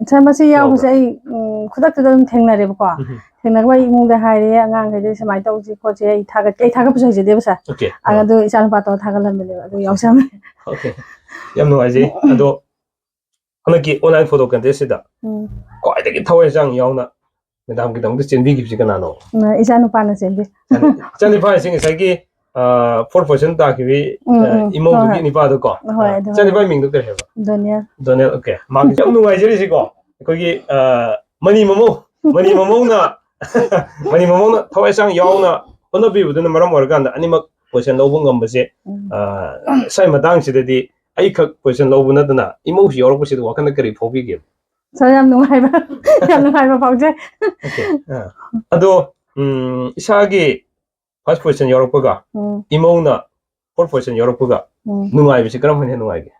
ꯁꯥꯔ, ꯃꯁꯤ ꯌꯥꯎꯕꯁꯦ ꯌꯥꯎꯕ꯭ꯔꯥ? ꯑꯩ, ꯎꯝ, ꯈꯨꯗꯛꯇꯨꯗ ꯑꯗꯨꯝ ꯊꯦꯡꯅꯔꯦꯕꯀꯣ꯫ ꯎꯝ꯫ ꯊꯦꯡꯅꯔꯒ ꯑꯩ ꯏꯃꯨꯡꯗ ꯍꯥꯏꯔꯦ, ꯑꯉꯥꯡꯈꯩꯗ ꯁꯨꯃꯥꯏꯅ ꯇꯧꯁꯤ ꯈꯣꯠꯁꯤ, ꯑꯩ ꯊꯥꯒꯠꯀꯦ, ꯑꯩ ꯊꯥꯒꯠꯄꯁꯨ ꯍꯩꯖꯗꯦꯕ, ꯁꯥꯔ꯫ ꯑꯣꯀꯦ꯫ ꯑꯥ꯫ ꯑꯗꯣ ꯏꯆꯥꯅꯨꯄꯥ ꯇꯧꯔ ꯊꯥꯒꯠꯍꯟꯕꯅꯦꯕ, ꯑꯗꯨ ꯌꯥꯎꯁꯜꯂꯝꯃꯦ꯫ ꯑꯣꯀꯦ꯫ ꯌꯥꯝ ꯅꯨꯡꯉꯥꯏꯖꯩ꯫ ꯎꯝ꯫ ꯑꯗꯣ ꯍꯟꯗꯛꯀꯤ ꯑꯣꯟꯂꯥꯏꯟ ꯐꯣꯇꯣ ꯀꯟꯇꯦꯁꯁꯤꯗ ꯎꯝ꯫ ꯈ꯭ꯋꯥꯏꯗꯒꯤ ꯊꯋꯥꯏ ꯍꯛꯆꯥꯡ ꯌꯥꯎꯅ ꯃꯦꯗꯥꯝꯒꯤꯗꯃꯛꯇ ꯆꯦꯟꯕꯤꯈꯤꯕꯁꯤ ꯀꯅꯥꯅꯣ? ꯎꯝ, ꯏꯆꯥꯅꯨꯄꯥꯅ ꯆꯦꯟꯕꯤ꯫ ꯏꯆꯥꯅꯨꯄꯥ ꯍꯥꯏꯁꯦ ꯉꯁꯥꯏꯒꯤ, ꯑ, ꯐꯣꯔ ꯄꯣꯖꯤꯁꯟ ꯇꯥꯈꯤꯕꯤ, ꯎꯝ, ꯑ, ꯎꯝ꯫ ꯏꯃꯧꯗꯨꯒꯤ ꯍꯣꯏ, ꯍꯣꯏ꯫ ꯅꯨꯄꯥꯗꯣ ꯀꯣ? ꯍꯣꯏ, ꯑ, ꯑꯗꯨ ꯏꯆꯥꯅꯨꯄꯥꯒꯤ ꯍꯣꯏ꯫ ꯃꯤꯡꯗꯣ ꯀꯔꯤ ꯍꯥꯏꯕ? ꯗꯣꯅꯦꯜ꯫ Donald, okay. ꯃꯥꯒꯤ ꯌꯥꯝ ꯅꯨꯡꯉꯥꯏꯖꯔꯤꯁꯤꯀꯣ, ꯑꯩꯈꯣꯏꯒꯤ, ꯑ, ꯃꯅꯤ ꯃꯃꯧ, ꯃꯅꯤ ꯃꯃꯧꯅ, ꯃꯅꯤ ꯃꯃꯧꯅ ꯊꯋꯥꯏ ꯍꯛꯆꯥꯡ ꯌꯥꯎꯅ ꯍꯣꯠꯅꯕꯤꯕꯗꯨꯅ ꯃꯔꯝ ꯑꯣꯏꯔꯀꯥꯟꯗ ꯑꯅꯤꯃꯛ ꯄꯣꯖꯤꯁꯟ ꯂꯧꯕ ꯉꯝꯕꯁꯦ, ꯎꯝ꯫ ꯑ, ꯁ꯭ꯋꯥꯏ ꯃꯇꯥꯡꯁꯤꯗꯗꯤ ꯑꯩꯈꯛ ꯄꯣꯖꯤꯁꯟ ꯂꯧꯕ ꯅꯠꯇꯅ ꯏꯃꯧꯁꯨ ꯌꯥꯎꯔꯛꯄꯁꯤꯗ ꯋꯥꯈꯜꯗ ꯀꯔꯤ ꯐꯥꯎꯕꯤꯒꯦ? ꯁꯥꯔ, ꯌꯥꯝ ꯅꯨꯡꯉꯥꯏꯕ, ꯌꯥꯝ ꯅꯨꯡꯉꯥꯏꯕ ꯐꯥꯎꯖꯩ꯫ ꯑꯣꯀꯦ꯫ ꯑ, ꯑꯗꯣ, ꯎꯝ, ꯏꯁꯥꯒꯤ first position ꯌꯥꯎꯔꯛꯄꯒ, ꯎꯝ ꯏꯃꯧꯅ fourth position ꯌꯥꯎꯔꯛꯄꯒ, ꯎꯝ ꯅꯨꯡꯉꯥꯏꯕꯁꯤ ꯀꯔꯝꯕꯅ ꯍꯦꯟꯅ ꯅꯨꯡꯉꯥꯏꯒꯦ?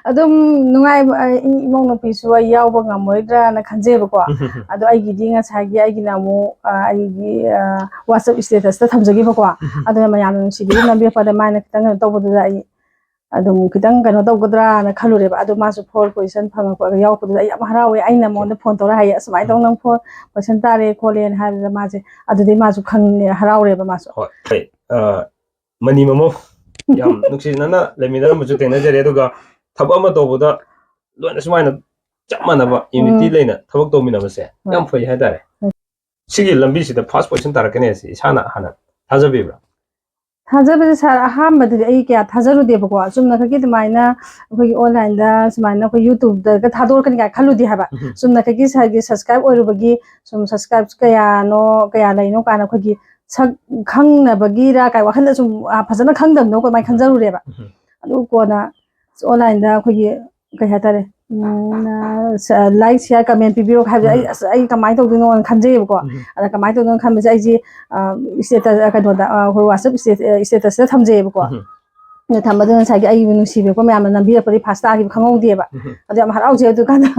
ꯑꯗꯨꯝ ꯅꯨꯡꯉꯥꯏꯕ ꯑ, ꯏ- ꯏꯃꯧ ꯅꯨꯄꯤꯁꯨ ꯑꯩ ꯌꯥꯎꯕ ꯉꯝꯃꯣꯏꯗ꯭ꯔꯥꯅ ꯈꯟꯖꯩꯕꯀꯣ꯫ ꯑꯗꯣ ꯑꯩꯒꯤꯗꯤ ꯉꯁꯥꯏꯒꯤ ꯑꯩꯒꯤꯅ ꯑꯃꯨꯛ ꯑ, ꯑꯩꯒꯤ ꯋꯥꯆꯞ ꯏꯁꯇꯦꯇꯁꯇ ꯊꯝꯖꯈꯤꯕꯀꯣ꯫ ꯑꯗꯨꯅ ꯃꯌꯥꯝꯅ ꯅꯨꯡꯁꯤꯕꯤꯗꯨꯅ ꯅꯝꯕꯤꯔꯛꯄꯗ ꯃꯥꯅ ꯈꯤꯇꯪ ꯀꯩꯅꯣ ꯇꯧꯕꯗꯨꯗ ꯑꯩ ꯑꯗꯨꯝ ꯈꯤꯇꯪ ꯀꯩꯅꯣ ꯇꯧꯒꯗ꯭ꯔꯥꯅ ꯈꯜꯂꯨꯔꯦꯕ꯫ ꯑꯗꯣ ꯃꯥꯁꯨ fourth position ꯐꯪꯉꯛꯄ ꯌꯥꯎꯔꯛꯄꯗꯨꯗ ꯑꯩ ꯌꯥꯝ ꯍꯔꯥꯎꯋꯦ꯫ ꯑꯩꯅ ꯃꯉꯣꯟꯗ ꯐꯣꯟ ꯇꯧꯔ ꯍꯥꯏꯌꯦ, "ꯑꯁꯨꯃꯥꯏꯅ ꯇꯧꯅ ꯅꯪ fourth position ꯇꯥꯔꯦ ꯈꯣꯠꯂꯦꯅ" ꯍꯥꯏꯕꯗ ꯃꯥꯁꯦ ꯑꯗꯨꯗꯩ ꯃꯥꯁꯨ ꯈꯪꯉꯦ, ꯍꯔꯥꯎꯔꯦꯕ ꯃꯥꯁꯨ꯫ ꯍꯣꯏ ꯍꯣꯏ ꯑ, ꯃꯅꯤ ꯃꯃꯧ ꯌꯥꯝ ꯅꯨꯡꯁꯤꯅꯅ ꯂꯩꯃꯤꯟꯅꯔꯝꯕꯁꯨ ꯊꯦꯡꯅꯖꯔꯦ, ꯑꯗꯨꯒ ꯊꯕꯛ ꯑꯃ ꯇꯧꯕꯗ ꯂꯣꯏꯅ ꯁꯨꯃꯥꯏꯅ ꯆꯞ ꯃꯥꯟꯅꯕ ꯌꯨꯅꯤꯇꯤ ꯎꯝ꯫ ꯂꯩꯅ ꯊꯕꯛ ꯇꯧꯃꯤꯟꯅꯕꯁꯦ ꯍꯣꯏ꯫ ꯌꯥꯝ ꯐꯩ ꯍꯥꯏꯇꯥꯔꯦ꯫ ꯎꯝ꯫ ꯁꯤꯒꯤ ꯂꯝꯕꯤꯁꯤꯗ first position ꯇꯥꯔꯛꯀꯅꯤ ꯍꯥꯏꯁꯦ ꯏꯁꯥꯅ ꯍꯥꯟꯅ ꯊꯥꯖꯕꯤꯕ꯭ꯔꯥ? ꯊꯥꯖꯕꯁꯦ ꯁꯥꯔ, ꯑꯍꯥꯟꯕꯗꯗꯤ ꯑꯩ ꯀꯌꯥ ꯊꯥꯖꯔꯨꯗꯦꯕꯀꯣ꯫ ꯆꯨꯝꯅꯈꯛꯀꯤ ꯑꯗꯨꯃꯥꯏꯅ ꯑꯩꯈꯣꯏꯒꯤ ꯑꯣꯟꯂꯥꯏꯟꯗ ꯁꯨꯃꯥꯏꯅ ꯑꯩꯈꯣꯏ ꯌꯨꯇ꯭ꯌꯨꯕꯇꯒ ꯊꯥꯗꯣꯔꯛꯀꯅꯤ ꯀꯥꯏꯅ ꯈꯜꯂꯨꯗꯦ ꯍꯥꯏꯕ꯫ ꯎꯝ꯫ ꯆꯨꯝꯅꯈꯛꯀꯤ ꯁꯥꯔꯒꯤ ꯁꯕꯁꯀ꯭ꯔꯥꯏꯕ ꯑꯣꯏꯔꯨꯕꯒꯤ ꯁꯨꯝ ꯁꯕꯁꯀ꯭ꯔꯥꯏꯕ ꯀꯌꯥꯅꯣ, ꯀꯌꯥ ꯂꯩꯅꯣ ꯀꯥꯏꯅ ꯑꯩꯈꯣꯏꯒꯤ ꯁꯛ ꯈꯪꯅꯕꯒꯤꯔ ꯀꯥꯏ ꯋꯥꯈꯜꯗ ꯁꯨꯝ, ꯑ, ꯐꯖꯅ ꯈꯪꯗꯕꯅꯤꯅꯀꯣ ꯑꯗꯨꯃꯥꯏꯅ ꯈꯟꯖꯔꯨꯔꯦꯕ꯫ ꯎꯝ꯫ ꯑꯗꯨ ꯀꯣꯟꯅ ꯑꯣꯟꯂꯥꯏꯟꯗ ꯑꯩꯈꯣꯏꯒꯤ ꯀꯩ ꯍꯥꯏꯇꯥꯔꯦ, ꯎꯝ, ꯂꯥꯏꯛ ꯁꯤꯌꯥꯔ ꯀꯃꯦꯟ ꯄꯤꯕꯤꯔꯣ ꯍꯥꯏꯕꯗ ꯑꯩ ꯎꯝ꯫ ꯑꯁ ꯑꯩ ꯀꯃꯥꯏꯅ ꯇꯧꯗꯣꯏꯅꯣꯅ ꯈꯟꯖꯩꯌꯦꯕꯀꯣ꯫ ꯎꯝ꯫ ꯑꯗ ꯀꯃꯥꯏꯅ ꯇꯧꯗꯣꯏꯅꯣ ꯈꯟꯕꯁꯦ ꯑꯩꯁꯦ ꯏꯁꯇꯦꯇꯁ ꯀꯩꯅꯣꯗ ꯑ, ꯑꯩꯈꯣꯏ ꯋꯥꯆꯞ ꯏꯁꯇꯦꯇꯁꯇ ꯊꯝꯖꯩꯌꯦꯕꯀꯣ꯫ ꯎꯝ꯫ ꯑꯗ ꯊꯝꯕꯗꯨꯗ ꯉꯁꯥꯏꯒꯤ ꯑꯩꯕꯨ ꯅꯨꯡꯁꯤꯕꯤꯔꯛꯄ ꯃꯌꯥꯝꯅ ꯅꯝꯕꯤꯔꯛꯄꯗꯤ ꯐꯥꯔꯁ ꯇꯥꯈꯤꯕ ꯈꯪꯍꯧꯗꯦꯕ꯫ ꯎꯝ꯫ ꯑꯗꯨ ꯌꯥꯝ ꯍꯔꯥꯎꯖꯩ ꯑꯗꯨꯀꯥꯟꯗ꯫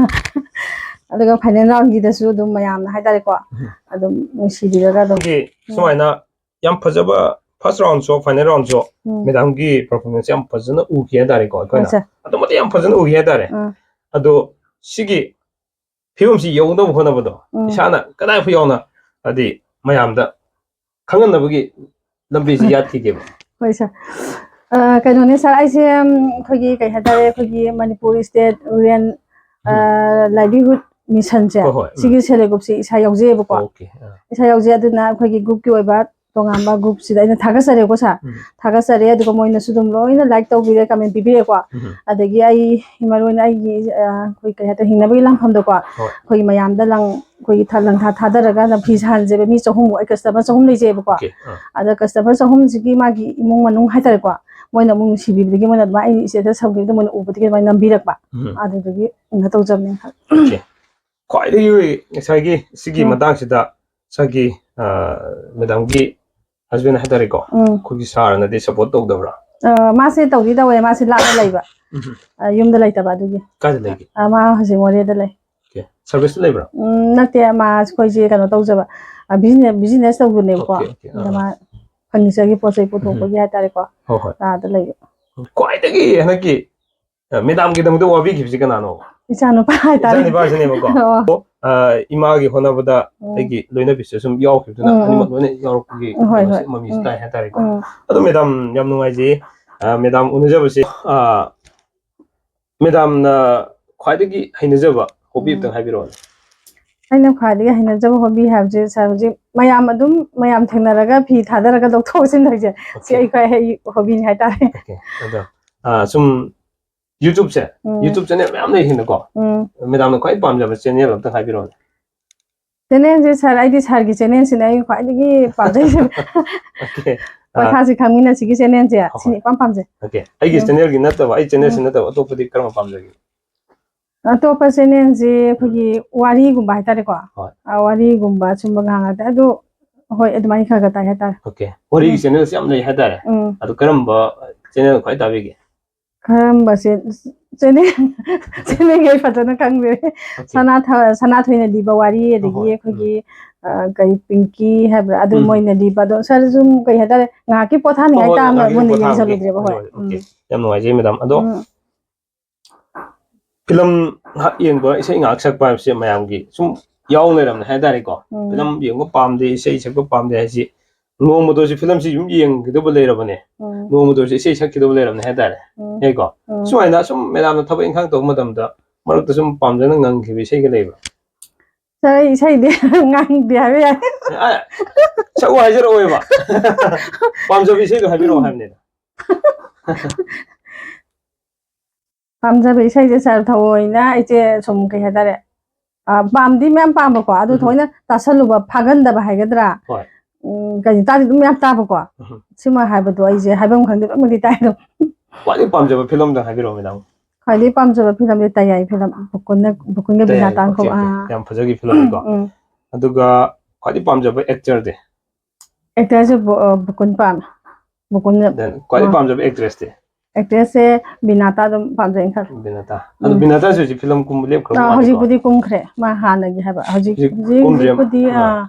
ꯑꯗꯨꯒ ꯐꯥꯏꯅꯦꯜ ꯔꯥꯎꯟꯒꯤꯗꯁꯨ ꯑꯗꯨꯝ ꯃꯌꯥꯝꯅ ꯍꯥꯏꯇꯥꯔꯦꯀꯣ, ꯎꯝ꯫ ꯑꯗꯨꯝ ꯅꯨꯡꯁꯤꯕꯤꯔꯒ ꯑꯗꯨꯝ ꯑꯩꯈꯣꯏꯒꯤ ꯁꯨꯃꯥꯏꯅ ꯌꯥꯝ ꯐꯖꯕ first round show, final round show, ꯎꯝ꯫ ꯃꯦꯗꯥꯝꯒꯤ performance ꯌꯥꯝ ꯐꯖꯅ ꯎꯈꯤ ꯍꯥꯏꯇꯥꯔꯦꯀꯣ ꯑꯩꯈꯣꯏꯅ꯫ ꯍꯣꯏ, ꯁꯥꯔ꯫ ꯑꯗꯨꯃꯗꯤ ꯌꯥꯝ ꯐꯖꯅ ꯎꯈꯤ ꯍꯥꯏꯇꯥꯔꯦ꯫ ꯎꯝ꯫ ꯑꯗꯣ ꯁꯤꯒꯤ ꯐꯤꯕꯝꯁꯤ ꯌꯧꯅꯕ ꯍꯣꯠꯅꯕꯗꯣ ꯎꯝ꯫ ꯏꯁꯥꯅ ꯀꯗꯥꯏ ꯐꯥꯎ ꯌꯧꯅ ꯍꯥꯏꯗꯤ ꯃꯌꯥꯝꯗ ꯈꯪꯍꯟꯅꯕꯒꯤ ꯂꯝꯕꯤꯁꯤ ꯌꯥꯠꯈꯤꯒꯦꯕ? ꯍꯣꯏ, ꯁꯥꯔ꯫ ꯑ, ꯀꯩꯅꯣꯅꯦ, ꯁꯥꯔ, ꯑꯩꯁꯦ, ꯎꯝ, ꯑꯩꯈꯣꯏꯒꯤ ꯀꯩ ꯍꯥꯏꯇꯥꯔꯦ, ꯑꯩꯈꯣꯏꯒꯤ ꯃꯅꯤꯄꯨꯔ ꯏꯁꯇꯦꯠ ꯔꯨꯔꯦꯜ, ꯑ, ꯂꯥꯏꯚꯂꯤꯍꯨꯗ ꯃꯤꯁꯟꯁꯦ, ꯍꯣꯏ, ꯍꯣꯏ, ꯎꯝ꯫ ꯁꯤꯒꯤ ꯁꯦꯜꯐ ꯍꯦꯜꯞ ꯒ꯭ꯔꯨꯞꯁꯦ ꯏꯁꯥ ꯌꯥꯎꯖꯩꯑꯕꯀꯣ꯫ ꯑꯣꯀꯦ, ꯑꯥ꯫ ꯏꯁꯥ ꯌꯥꯎꯖꯩ꯫ ꯑꯗꯨꯅ ꯑꯩꯈꯣꯏꯒꯤ ꯒ꯭ꯔꯨꯞꯀꯤ ꯑꯣꯏꯕ ꯇꯣꯉꯥꯟꯕ ꯒ꯭ꯔꯨꯞꯁꯤꯗ ꯑꯩꯅ ꯊꯥꯒꯠꯆꯔꯦꯀꯣ, ꯁꯥꯔ꯫ ꯎꯝ꯫ ꯊꯥꯒꯠꯆꯔꯦ꯫ ꯑꯗꯨꯒ ꯃꯣꯏꯅꯁꯨ ꯑꯗꯨꯝ ꯂꯣꯏꯅ ꯂꯥꯏꯛ ꯇꯧꯕꯤꯔꯦ, ꯀꯃꯦꯟ ꯄꯤꯕꯤꯔꯦꯀꯣ꯫ ꯎꯝ꯫ ꯑꯗꯒꯤ ꯑꯩ ꯃꯔꯨ ꯑꯣꯏꯅ ꯑꯩꯒꯤ, ꯑ, ꯑꯩꯈꯣꯏ ꯀꯩ ꯍꯥꯏꯇꯥꯔꯦ, ꯍꯤꯡꯅꯕꯒꯤ ꯂꯥꯟꯐꯝꯗꯀꯣ, ꯍꯣꯏ꯫ ꯑꯩꯈꯣꯏꯒꯤ ꯃꯌꯥꯝꯗ ꯂꯪ, ꯑꯩꯈꯣꯏꯒꯤ ꯊ-, ꯂꯪꯊꯥ ꯊꯥꯗꯔꯒ ꯂꯝꯐꯤ ꯁꯥꯍꯟꯖꯦꯕ꯫ ꯃꯤ ꯆꯍꯨꯝꯃꯨꯛ, ꯑꯩ ꯀꯁꯇꯃꯔ ꯆꯍꯨꯝ ꯂꯩꯖꯩꯕꯀꯣ꯫ ꯑꯣꯀꯦ, ꯑꯥ꯫ ꯑꯗ ꯀꯁꯇꯃꯔ ꯆꯍꯨꯝꯁꯤꯒꯤ ꯃꯥꯒꯤ ꯏꯃꯨꯡ ꯃꯅꯨꯡ ꯍꯥꯏꯇꯥꯔꯦꯀꯣ, ꯃꯣꯏꯅ ꯑꯃꯨꯛ ꯅꯨꯡꯁꯤꯕꯤꯕꯗꯒꯤ ꯃꯣꯏꯅ ꯑꯗꯨꯃꯥꯏꯅ ꯑꯩꯒꯤ ꯏꯁꯇꯦꯇꯁ ꯊꯝꯈꯤꯕꯗ ꯃꯣꯏꯅ ꯎꯕꯗꯒꯤ ꯑꯗꯨꯃꯥꯏꯅ ꯅꯝꯕꯤꯔꯛꯄ꯫ ꯎꯝ꯫ ꯑꯗꯨꯗꯒꯤ ꯀꯩꯅꯣ ꯇꯧꯖꯕꯅꯦ꯫ ꯑꯣꯀꯦ꯫ ꯈ꯭ꯋꯥꯏꯗꯒꯤ ꯉꯁꯥꯏꯒꯤ ꯁꯤꯒꯤ ꯎꯝ꯫ ꯃꯇꯥꯡꯁꯤꯗ ꯉꯁꯥꯏꯒꯤ ꯃꯦꯗꯥꯝꯒꯤ ꯍꯁꯕꯦꯟ ꯍꯥꯏꯇꯥꯔꯦꯀꯣ, ꯎꯝ ꯑꯩꯈꯣꯏꯒꯤ ꯁꯥꯔꯅꯗꯤ ꯁꯞꯄꯣꯔꯠ ꯇꯧꯗꯕ꯭ꯔꯥ? ꯑ, ꯃꯥꯁꯦ ꯇꯧꯗꯤ ꯇꯧꯋꯦ, ꯃꯥꯁꯦ ꯂꯥꯞꯅ ꯂꯩꯕ꯫ ꯎꯝ꯫ ꯑ, ꯌꯨꯝꯗ ꯂꯩꯇꯕ ꯑꯗꯨꯒꯤ꯫ ꯀꯥꯏꯗ ꯂꯩꯒꯦ? ꯑ, ꯃꯥ ꯍꯧꯖꯤꯛ ꯃꯣꯔꯦꯗ ꯂꯩ꯫ ꯑꯣꯀꯦ, ꯁꯔꯚꯤꯁꯇ ꯂꯩꯕ꯭ꯔꯥ? ꯎꯝ, ꯅꯠꯇꯦ, ꯃꯥ ꯑꯩꯈꯣꯏꯁꯦ ꯀꯩꯅꯣ ꯇꯧꯖꯕ, ꯕꯤꯖꯤꯅꯦꯁ ꯇꯧꯕꯅꯦꯕꯀꯣ꯫ ꯑꯣꯀꯦ, ꯑꯣꯀꯦ, ꯑꯥ꯫ ꯑꯗ ꯃꯥ ꯐꯔꯅꯤꯆꯔꯒꯤ ꯄꯣꯠ ꯆꯩ ꯄꯨꯊꯣꯛꯄꯒꯤ ꯍꯥꯏꯇꯥꯔꯦꯀꯣ꯫ ꯍꯣꯏ, ꯍꯣꯏ꯫ ꯑꯥꯗ ꯂꯩꯕ꯫ ꯈ꯭ꯋꯥꯏꯗꯒꯤ ꯍꯟꯗꯛꯀꯤ ꯃꯦꯗꯥꯝꯒꯤꯗꯃꯛꯇ ꯋꯥꯕꯤꯈꯤꯕꯁꯦ ꯀꯅꯥꯅꯣ? ꯏꯆꯥ ꯅꯨꯄꯥ ꯍꯥꯏꯇꯥꯔꯦ꯫ ꯏꯆꯥ ꯅꯨꯄꯥꯁꯤꯅꯦꯕꯀꯣ꯫ ꯑꯣ꯫ ꯑꯣ, ꯑ, ꯏꯃꯥꯒꯤ ꯍꯣꯠꯅꯕꯗ ꯎꯝ꯫ ꯑꯩꯒꯤ ꯂꯣꯏꯅꯕꯤꯁꯨ ꯁꯨꯝ ꯌꯥꯎꯈꯤꯕꯗꯨꯅ ꯎꯝ, ꯎꯝ꯫ ꯑꯅꯤꯃꯛ ꯂꯣꯏꯅ ꯌꯥꯎꯔꯛꯄꯒꯤ ꯍꯣꯏ, ꯀꯩꯅꯣꯁꯦ ꯍꯣꯏ꯫ ꯃꯃꯤꯁꯦ ꯎꯝ꯫ ꯇꯥꯏ ꯍꯥꯏꯇꯥꯔꯦꯀꯣ꯫ ꯎꯝ꯫ ꯑꯗꯣ ꯃꯦꯗꯥꯝ, ꯌꯥꯝ ꯅꯨꯡꯉꯥꯏꯖꯩ꯫ ꯑ, ꯃꯦꯗꯥꯝ ꯎꯅꯖꯕꯁꯦ꯫ ꯑ, ꯃꯦꯗꯥꯝꯅ ꯈ꯭ꯋꯥꯏꯗꯒꯤ ꯍꯩꯅꯖꯕ ꯍꯣꯕꯤ ꯎꯝ꯫ ꯑꯝꯇꯪ ꯍꯥꯏꯕꯤꯔꯛꯑꯣꯅꯦ꯫ ꯑꯩꯅ ꯈ꯭ꯋꯥꯏꯗꯒꯤ ꯍꯩꯅꯖꯕ ꯍꯣꯕꯤ ꯍꯥꯏꯕꯁꯦ ꯁꯥꯔ, ꯍꯧꯖꯤꯛ ꯃꯌꯥꯝ ꯑꯗꯨꯝ ꯃꯌꯥꯝ ꯊꯦꯡꯅꯔꯒ ꯐꯤ ꯊꯥꯗꯔꯒ ꯂꯧꯊꯣꯛ ꯂꯧꯁꯤꯟ ꯇꯧꯔꯤꯁꯦ, ꯁꯤ ꯑꯣꯀꯦ꯫ ꯑꯩ ꯈ꯭ꯋꯥꯏ ꯍꯩ ꯍꯣꯕꯤꯅꯤ ꯍꯥꯏꯇꯥꯔꯦ꯫ ꯑꯣꯀꯦ꯫ ꯑꯗꯣ, ꯑ, ꯁꯨꯝ YouTubeꯁꯦ, ꯎꯝ꯫ YouTube ꯆꯦꯅꯦꯜ ꯃꯌꯥꯝ ꯂꯩ ꯍꯦꯟꯅꯀꯣ꯫ ꯎꯝ꯫ ꯃꯦꯗꯥꯝꯅ ꯈ꯭ꯋꯥꯏ ꯄꯥꯝꯖꯕ ꯆꯦꯅꯦꯜ ꯑꯝꯇꯪ ꯍꯥꯏꯕꯤꯔꯛꯑꯣꯅꯦ꯫ ꯆꯦꯅꯦꯜꯁꯦ ꯁꯥꯔ, ꯑꯩꯗꯤ ꯁꯥꯔꯒꯤ ꯆꯦꯅꯦꯜꯁꯤꯅ ꯑꯩ ꯈ꯭ꯋꯥꯏꯗꯒꯤ ꯄꯥꯝꯖꯩꯁꯦ꯫ ꯑꯣꯀꯦ꯫ ꯑ, ꯄꯣꯊꯥꯁꯤ ꯈꯪꯃꯤꯟꯅꯁꯤꯒꯤ ꯆꯦꯅꯦꯜꯁꯦ ꯍꯣꯏ, ꯁꯤꯅ ꯍꯣꯏ꯫ ꯏꯄꯥꯝ ꯄꯥꯝꯖꯩ꯫ ꯑꯣꯀꯦ꯫ ꯑꯩꯒꯤ ꯎꯝ꯫ ꯆꯦꯅꯦꯜꯒꯤ ꯅꯠꯇꯕ, ꯑꯩ ꯆꯦꯅꯦꯜꯁꯤ ꯎꯝ꯫ ꯅꯠꯇꯕ ꯑꯇꯣꯞꯄꯗꯤ ꯀꯔꯝꯕ ꯄꯥꯝꯖꯒꯦ? ꯑꯇꯣꯞꯄ ꯆꯦꯅꯦꯜꯁꯦ ꯑꯩꯈꯣꯏꯒꯤ ꯋꯥꯔꯤꯒꯨꯝꯕ ꯍꯥꯏꯇꯥꯔꯦꯀꯣ꯫ ꯍꯣꯏ꯫ ꯑ, ꯋꯥꯔꯤꯒꯨꯝꯕ ꯁꯨꯝꯕ ꯉꯥꯡꯉꯛꯇꯦ꯫ ꯑꯗꯨ ꯍꯣꯏ, ꯑꯗꯨꯃꯥꯏꯅ ꯈꯔ ꯈꯔ ꯇꯥꯏ ꯍꯥꯏꯇꯥꯔꯦ꯫ ꯑꯣꯀꯦ꯫ ꯋꯥꯔꯤꯒꯤ ꯎꯝ꯫ ꯆꯦꯅꯦꯜꯁꯤ ꯌꯥꯝ ꯂꯩ ꯍꯥꯏꯇꯥꯔꯦ꯫ ꯎꯝ꯫ ꯑꯗꯨ ꯀꯔꯝꯕ ꯆꯦꯅꯦꯜ ꯈ꯭ꯋꯥꯏ ꯇꯥꯕꯤꯒꯦ? ꯀꯔꯝꯕ ꯆꯦ-, ꯆꯦꯅꯦꯜ, ꯆꯦꯅꯦꯜꯒꯤ ꯑꯩ ꯐꯖꯅ ꯈꯪꯗꯦ꯫ ꯑꯣꯀꯦ꯫ ꯁꯅꯥ ꯊ-, ꯁꯅꯥꯊꯣꯏꯅ ꯂꯤꯕ ꯋꯥꯔꯤ, ꯑꯗꯒꯤ ꯍꯣꯏ, ꯍꯣꯏ꯫ ꯑꯩꯈꯣꯏꯒꯤ, ꯑ, ꯀꯔꯤ, ꯄꯤꯡꯀꯤ ꯍꯥꯏꯕ꯭ꯔꯥ? ꯑꯗꯨ ꯎꯝ꯫ ꯃꯣꯏꯅ ꯂꯤꯕ ꯑꯗꯣ ꯁꯥꯔ ꯁꯨꯝ ꯀꯩ ꯍꯥꯏꯇꯥꯔꯦ, ꯉꯥꯏꯍꯥꯛꯀꯤ ꯄꯣꯊꯥꯅꯤꯡꯉꯥꯏ ꯍꯣꯏ, ꯇꯥꯡꯅ ꯉꯥꯏꯍꯥꯛꯀꯤ ꯃꯨꯟꯅ ꯄꯣꯊꯥꯕꯒꯤ꯫ ꯌꯦꯡꯁꯜꯂꯨꯗ꯭ꯔꯦꯕ꯫ ꯍꯣꯏ꯫ ꯍꯣꯏ, ꯑꯣꯀꯦ꯫ ꯎꯝ꯫ ꯌꯥꯝ ꯅꯨꯡꯉꯥꯏꯖꯩ ꯃꯦꯗꯥꯝ꯫ ꯑꯗꯣ ꯎꯝ꯫ ꯐꯤꯂꯝ ꯉꯥꯏꯍꯥꯛ ꯌꯦꯡꯕ, ꯏꯁꯩ ꯉꯥꯏꯍꯥꯛ ꯁꯛꯄ ꯍꯥꯏꯕꯁꯦ ꯃꯌꯥꯝꯒꯤ ꯁꯨꯝ ꯌꯥꯎ ꯂꯩꯔꯕꯅꯦ ꯍꯥꯏꯇꯥꯔꯦꯀꯣ꯫ ꯎꯝ꯫ ꯐꯤꯂꯝ ꯌꯦꯡꯕ ꯄꯥꯝꯗꯦ, ꯏꯁꯩ ꯁꯛꯄ ꯄꯥꯝꯗꯦ ꯍꯥꯏꯁꯤ ꯅꯣꯡꯃꯇ ꯑꯣꯏꯔꯁꯨ ꯐꯤꯂꯝꯁꯤ ꯑꯗꯨꯝ ꯌꯦꯡꯒꯗꯕ ꯂꯩꯔꯕꯅꯦ꯫ ꯎꯝ꯫ ꯅꯣꯡꯃꯇ ꯑꯣꯏꯔꯁꯨ ꯏꯁꯩ ꯁꯛꯈꯤꯗꯕ ꯂꯩꯔꯕꯅꯦ ꯍꯥꯏꯇꯥꯔꯦ꯫ ꯎꯝ꯫ ꯌꯥꯏꯀꯣ? ꯎꯝ꯫ ꯁꯨꯃꯥꯏꯅ ꯁꯨꯝ ꯃꯦꯗꯥꯝꯅ ꯊꯕꯛ ꯏꯪꯈꯥꯡ ꯇꯧꯕ ꯃꯇꯝꯗ ꯃꯔꯛꯇ ꯁꯨꯝ ꯄꯥꯝꯖꯅ ꯉꯪꯈꯤꯕ ꯏꯁꯩꯒ ꯂꯩꯕ꯭ꯔꯥ? ꯁꯥꯔ, ꯑꯩ ꯏꯁꯩꯗꯤ ꯉꯪꯗꯦ ꯍꯥꯏꯕ ꯌꯥꯏ꯫ ꯑ, ꯁꯛꯎ ꯍꯥꯏꯖꯔꯛꯑꯣꯏꯕ꯫ ꯄꯥꯝꯖꯕ ꯏꯁꯩꯗꯣ ꯍꯥꯏꯕꯤꯔꯛꯑꯣ ꯍꯥꯏꯕꯅꯤꯗ꯫ ꯄꯥꯝꯖꯕ ꯏꯁꯩꯁꯦ ꯁꯥꯔ, ꯊꯑꯣꯏꯅ ꯑꯩꯁꯦ ꯁꯨꯝ ꯀꯩ ꯍꯥꯏꯇꯥꯔꯦ, ꯑ, ꯄꯥꯝꯗꯤ ꯃꯌꯥꯝ ꯄꯥꯝꯕꯀꯣ, ꯑꯗꯨ ꯎꯝ꯫ ꯊꯑꯣꯏꯅ ꯇꯥꯁꯜꯂꯨꯕ ꯐꯥꯒꯟꯗꯕ ꯍꯥꯏꯒꯗ꯭ꯔꯥ? ꯍꯣꯏ꯫ ꯎꯝ, ꯀꯩꯅꯣ, ꯇꯥꯗꯤ ꯑꯗꯨꯝ ꯃꯌꯥꯝ ꯇꯥꯕꯀꯣ꯫ ꯎꯝ꯫ ꯁꯤꯃ ꯍꯥꯏꯕꯗꯣ ꯑꯩꯁꯦ ꯍꯥꯏꯐꯝ ꯈꯪꯗꯦ, ꯂꯣꯏꯅꯃꯛꯇꯤ ꯇꯥꯏ ꯑꯗꯨꯝ꯫ ꯈ꯭ꯋꯥꯏꯗꯒꯤ ꯄꯥꯝꯖꯕ ꯐꯤꯂꯝꯗ ꯍꯥꯏꯕꯤꯔꯛꯑꯣ ꯃꯦꯗꯥꯝ꯫ ꯈ꯭ꯋꯥꯏꯗꯒꯤ ꯄꯥꯝꯖꯕ ꯐꯤꯂꯝꯗꯤ ꯇꯌꯥꯏ ꯐꯤꯂꯝ, ꯕꯨꯀꯨꯟꯅ, ꯕꯨꯀꯨꯟꯒ ꯕꯤꯅꯥ ꯇꯌꯥꯏ, ꯇꯥꯡꯈꯨꯜ꯫ Okay, okay. ꯑꯥ꯫ ꯌꯥꯝ ꯐꯖꯈꯤ ꯐꯤꯂꯝꯅꯤꯀꯣ꯫ ꯎꯝ꯫ ꯑꯗꯨꯒ ꯈ꯭ꯋꯥꯏꯗꯒꯤ ꯄꯥꯝꯖꯕ actor ꯗꯤ? Actor ꯁꯦ ꯕꯨ- ꯑ, ꯕꯨꯀꯨꯟ ꯄꯥꯝꯃꯦ꯫ ꯕꯨꯀꯨꯟ Then ꯈ꯭ꯋꯥꯏꯗꯒꯤ ꯑꯥ꯫ ꯄꯥꯝꯖꯕ actress ꯇꯤ? Actress ꯁꯦ ꯕꯤꯅꯥꯇꯥ ꯑꯗꯨꯝ ꯄꯥꯝꯖꯩꯅ ꯈꯜꯂꯦ꯫ ꯕꯤꯅꯥꯇꯥ꯫ ꯑꯗꯣ ꯎꯝ꯫ ꯕꯤꯅꯥꯇꯥꯁꯦ ꯍꯧꯖꯤꯛ ꯐꯤꯂꯝ ꯀꯨꯝꯕ ꯂꯦꯞꯈ꯭ꯔꯕ ꯑꯥ, ꯃꯥꯜꯂꯦꯀꯣ? ꯍꯧꯖꯤꯛꯄꯨꯗꯤ ꯀꯨꯝꯈ꯭ꯔꯦ, ꯃꯥ ꯍꯥꯟꯅꯒꯤ ꯍꯥꯏꯕ꯫ ꯍꯧꯖꯤꯛ ꯍꯧꯖꯤꯛ ꯍꯧꯖꯤꯛ ꯀꯨꯝꯗ꯭ꯔꯤ ꯍꯧꯖꯤꯛꯄꯨꯗꯤ ꯑꯥ꯫ ꯑꯥ,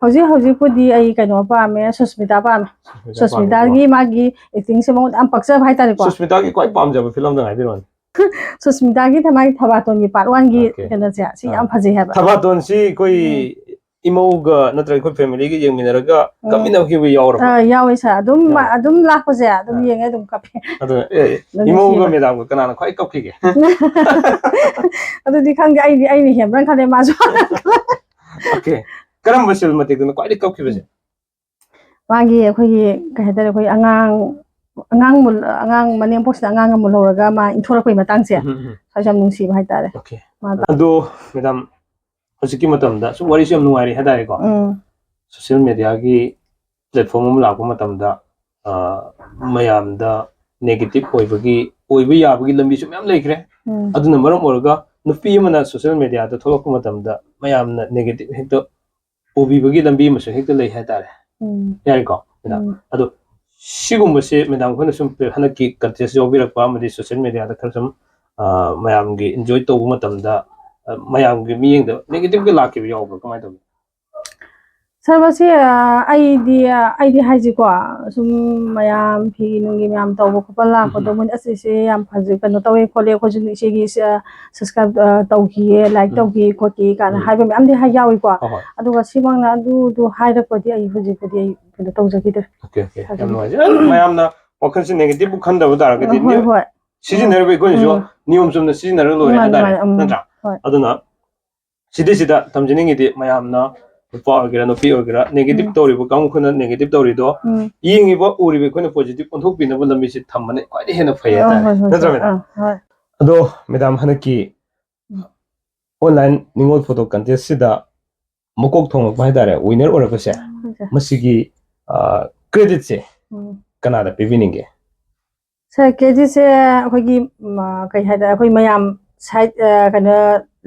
ꯍꯧꯖꯤꯛ ꯍꯧꯖꯤꯛꯄꯨꯗꯤ ꯑꯩ ꯀꯩꯅꯣ ꯄꯥꯝꯃꯦ, ꯁꯨꯁꯃꯤꯇꯥ ꯄꯥꯝꯃꯦ꯫ ꯁꯨꯁꯃꯤꯇꯥ ꯁꯨꯁꯃꯤꯇꯥꯒꯤ ꯄꯥꯝꯃꯦꯀꯣ? ꯃꯥꯒꯤ acting ꯁꯦ ꯃꯉꯣꯟꯗ ꯌꯥꯝ ꯄꯛꯆꯕ ꯍꯥꯏꯇꯥꯔꯦꯀꯣ꯫ ꯁꯨꯁꯃꯤꯇꯥꯒꯤ ꯈ꯭ꯋꯥꯏ ꯄꯥꯝꯖꯕ ꯐꯤꯂꯝꯗ ꯍꯥꯏꯕꯤꯔꯛꯑꯣꯅꯦ꯫ ꯁꯨꯁꯃꯤꯇꯥꯒꯤ ꯊꯃꯥꯏ ꯊꯕꯥꯇꯣꯟꯒꯤ part one ꯒꯤ Okay. ꯀꯩꯅꯣꯁꯦ ꯁꯤ ꯑꯥ꯫ ꯌꯥꯝ ꯐꯖꯩ ꯍꯥꯏꯕ꯫ ꯊꯕꯥꯇꯣꯟꯁꯤ ꯑꯩꯈꯣꯏ ꯎꯝ꯫ ꯏꯃꯧꯒ ꯅꯠꯇ꯭ꯔꯒ ꯑꯩꯈꯣꯏ family ꯒ ꯌꯦꯡꯃꯤꯟꯅꯔꯒ ꯎꯝ꯫ ꯀꯞꯃꯤꯟꯅꯈꯤꯕ ꯌꯥꯎꯔꯕ? ꯑꯥ, ꯌꯥꯎꯋꯦ sir꯫ ꯑꯗꯨꯝ ꯌꯥꯎꯋꯦ꯫ ꯑꯗꯨꯝ ꯂꯥꯛꯄꯁꯦ ꯑꯗꯨꯝ ꯑꯥ꯫ ꯌꯦꯡꯉꯦ, ꯑꯗꯨꯝ ꯀꯞꯄꯦ꯫ ꯑꯗꯨꯅ ꯑꯦ, ꯑꯗꯨꯝ ꯏꯃꯧꯒ ꯅꯨꯡꯁꯤꯕ꯫ madam ꯒ ꯀꯅꯥꯅ ꯈ꯭ꯋꯥꯏ ꯀꯞꯈꯤꯒꯦ? ꯑꯗꯨꯗꯤ ꯈꯪꯗꯦ, ꯑꯩꯗꯤ ꯑꯩꯅ ꯍꯦꯟꯕ꯭ꯔꯥ ꯈꯜꯂꯦ ꯃꯥꯁꯨ꯫ Okay. ꯀꯔꯝꯕ scene ꯃꯇꯦꯛꯇꯅ ꯈ꯭ꯋꯥꯏꯗꯒꯤ ꯀꯞꯈꯤꯕꯁꯦ? ꯃꯥꯒꯤ ꯑꯩꯈꯣꯏꯒꯤ ꯀꯩ ꯍꯥꯏꯇꯥꯔꯦ, ꯑꯩꯈꯣꯏ ꯑꯉꯥꯡ ꯑꯉꯥꯡ ꯃꯨꯜ-, ꯑꯉꯥꯡ ꯃꯅꯦꯝꯄꯣꯛꯁꯤꯗ ꯑꯉꯥꯡ ꯑꯃ ꯂꯧꯔꯒ ꯃꯥ ꯏꯟꯊꯣꯔꯛꯄꯒꯤ ꯃꯇꯥꯡꯁꯦ ꯎꯝ, ꯎꯝ, ꯎꯝ꯫ ꯁ꯭ꯋꯥꯏꯁꯦ ꯌꯥꯝ ꯅꯨꯡꯁꯤꯕ ꯍꯥꯏꯇꯥꯔꯦ꯫ Okay. ꯃꯥ ꯑꯗꯣ madam, ꯍꯧꯖꯤꯛꯀꯤ ꯃꯇꯝꯗ ꯁꯨꯝ ꯋꯥꯔꯤꯁꯨ ꯌꯥꯝ ꯅꯨꯡꯉꯥꯏꯔꯤ ꯍꯥꯏꯇꯥꯔꯦꯀꯣ꯫ ꯎꯝ꯫ Social media ꯒꯤ platform ꯑꯃ ꯂꯥꯛꯄ ꯃꯇꯝꯗ ꯑ, ꯃꯌꯥꯝꯗ negative ꯑꯣꯏꯕꯒꯤ, ꯑꯣꯏꯕ ꯌꯥꯕꯒꯤ ꯂꯝꯕꯤꯁꯨ ꯃꯌꯥꯝ ꯂꯩꯈ꯭ꯔꯦ꯫ ꯎꯝ꯫ ꯑꯗꯨꯅ ꯃꯔꯝ ꯑꯣꯏꯔꯒ ꯅꯨꯄꯤ ꯑꯃꯅ social media ꯗ ꯊꯣꯛꯂꯛꯄ ꯃꯇꯝꯗ ꯃꯌꯥꯝꯅ negative ꯍꯦꯛꯇ ꯎꯕꯤꯕꯒꯤ ꯂꯝꯕꯤ ꯑꯃꯁꯨ ꯍꯦꯛꯇ ꯂꯩ ꯍꯥꯏꯇꯥꯔꯦ꯫ ꯎꯝ꯫ ꯌꯥꯔꯦꯀꯣ? Madam? ꯎꯝ꯫ ꯑꯗꯣ ꯁꯤꯒꯨꯝꯕꯁꯦ madam ꯈꯣꯏꯅ ꯁꯨꯝ ꯍꯟꯗꯛꯀꯤ contest ꯌꯥꯎꯕꯤꯔꯛꯄ ꯑꯃꯗꯤ social media ꯗ ꯈꯔ ꯁꯨꯝ, ꯑ, ꯃꯌꯥꯝꯒꯤ enjoy ꯇꯧꯕ ꯃꯇꯝꯗ, ꯑ, ꯃꯌꯥꯝꯒꯤ ꯃꯤꯠꯌꯦꯡꯗ negative ꯀ ꯂꯥꯛꯈꯤꯕ ꯌꯥꯎꯕ꯭ꯔꯥ? ꯀꯃꯥꯏꯅ ꯇꯧꯒꯦ? Sir, ꯃꯁꯤ, ꯑ, ꯑꯩꯗꯤ, ꯑ, ꯑꯩꯗꯤ ꯍꯥꯏꯁꯤꯀꯣ, ꯁꯨꯝ ꯃꯌꯥꯝ ꯐꯤ ꯅꯨꯡꯒꯤ ꯃꯌꯥꯝ ꯇꯧꯕ ꯈꯣꯠꯄ ꯂꯥꯛꯄꯗꯣ, ꯎꯝ꯫ ꯃꯣꯏꯅ "ꯑꯁ, ꯏꯆꯦ ꯌꯥꯝ ꯐꯖꯩ, ꯀꯩꯅꯣ ꯇꯧꯋꯦ ꯈꯣꯠꯂꯦ, ꯑꯩꯈꯣꯏꯁꯨ ꯏꯆꯦꯒꯤ ꯁꯦ, subscribe, ꯑ, ꯇꯧꯈꯤꯌꯦ, like ꯎꯝ꯫ ꯇꯧꯈꯤ ꯈꯣꯠꯈꯤ" ꯀꯥꯏꯅ ꯎꯝ꯫ ꯍꯥꯏꯕ ꯃꯌꯥꯝꯗꯤ ꯍꯥꯏ ꯌꯥꯎꯏꯀꯣ꯫ ꯍꯣꯏ, ꯍꯣꯏ꯫ ꯑꯗꯨꯒ ꯁꯤꯃꯛꯅ ꯑꯗꯨꯗꯨ ꯍꯥꯏꯔꯛꯄꯗꯤ ꯑꯩ ꯍꯧꯖꯤꯛꯄꯨꯗꯤ ꯑꯩ ꯀꯩꯅꯣ ꯇꯧꯖꯈꯤꯗ꯭ꯔꯦ꯫ Okay, okay. ꯌꯥꯝ ꯊꯥꯖꯟꯈꯤꯗ꯭ꯔꯦ꯫ ꯅꯨꯡꯉꯥꯏꯖꯔꯦ꯫ ꯑꯗꯨꯝ ꯃꯌꯥꯝꯅ ꯋꯥꯈꯜꯁꯦ negative ꯄꯨ ꯈꯟꯗꯕ ꯇꯥꯔꯒꯗꯤ ꯍꯣꯏ, ꯅꯤꯌꯣꯝ-, ꯍꯣꯏ꯫ ꯁꯤꯖꯤꯟꯅꯔꯤꯕ ꯑꯩꯈꯣꯏꯅꯁꯨ ꯎꯝ꯫ ꯅꯤꯌꯣꯝ ꯆꯨꯝꯅ ꯁꯤꯖꯤꯟꯅꯔꯒ ꯂꯣꯏꯔꯦ ꯃꯥꯅꯤ, ꯍꯥꯏꯇꯥꯔꯦ꯫ ꯃꯥꯅꯤ, ꯎꯝ꯫ ꯅꯠꯇ꯭ꯔꯥ? ꯍꯣꯏ꯫ ꯑꯗꯨꯅ ꯁꯤꯗꯩꯁꯤꯗ ꯊꯝꯖꯅꯤꯡꯉꯤꯗꯤ ꯃꯌꯥꯝꯅ ꯅꯨꯄꯥ ꯑꯣꯏꯒꯦꯔꯥ ꯅꯨꯄꯤ ꯑꯣꯏꯒꯦꯔꯥ negative ꯎꯝ꯫ ꯇꯧꯔꯤꯕ ꯀꯥꯡꯕꯨ ꯈꯔꯅ negative ꯇꯧꯔꯤꯗꯣ ꯎꯝ꯫ ꯌꯦꯡꯉꯤꯕ ꯎꯔꯤꯕ ꯑꯩꯈꯣꯏꯅ positive ꯑꯣꯟꯊꯣꯛꯄꯤꯅꯕ ꯂꯝꯕꯤꯁꯤ ꯊꯝꯕꯅ ꯈ꯭ꯋꯥꯏꯗꯒꯤ ꯍꯦꯟꯅ ꯐꯩ ꯑ, ꯍꯥꯏꯇꯥꯔꯦ꯫ ꯍꯣꯏ, ꯍꯣꯏ, ꯅꯠꯇ꯭ꯔꯥ ꯍꯣꯏ, madam? ꯑ, ꯍꯣꯏ꯫ ꯑꯗꯣ madam, ꯍꯟꯗꯛꯀꯤ ꯎꯝ꯫ online ꯅꯤꯉꯣꯜ photo contest ꯁꯤꯗ ꯃꯀꯣꯛ ꯊꯣꯡꯂꯛꯄ ꯍꯥꯏꯇꯥꯔꯦ, winner ꯑꯣꯏꯔꯛꯄꯁꯦ, ꯍꯣꯏ, sir꯫ ꯃꯁꯤꯒꯤ, ꯑ, credit ꯁꯦ ꯎꯝ꯫ ꯀꯅꯥꯗ ꯄꯤꯕꯤꯅꯤꯡꯒꯦ? Sir, credit ꯁꯦ ꯑꯩꯈꯣꯏꯒꯤ, ꯎꯝ, ꯑ, ꯀꯩ ꯍꯥꯏꯇꯥꯔꯦ, ꯑꯩꯈꯣꯏ ꯃꯌꯥꯝ side, ꯑ, ꯀꯩꯅꯣ,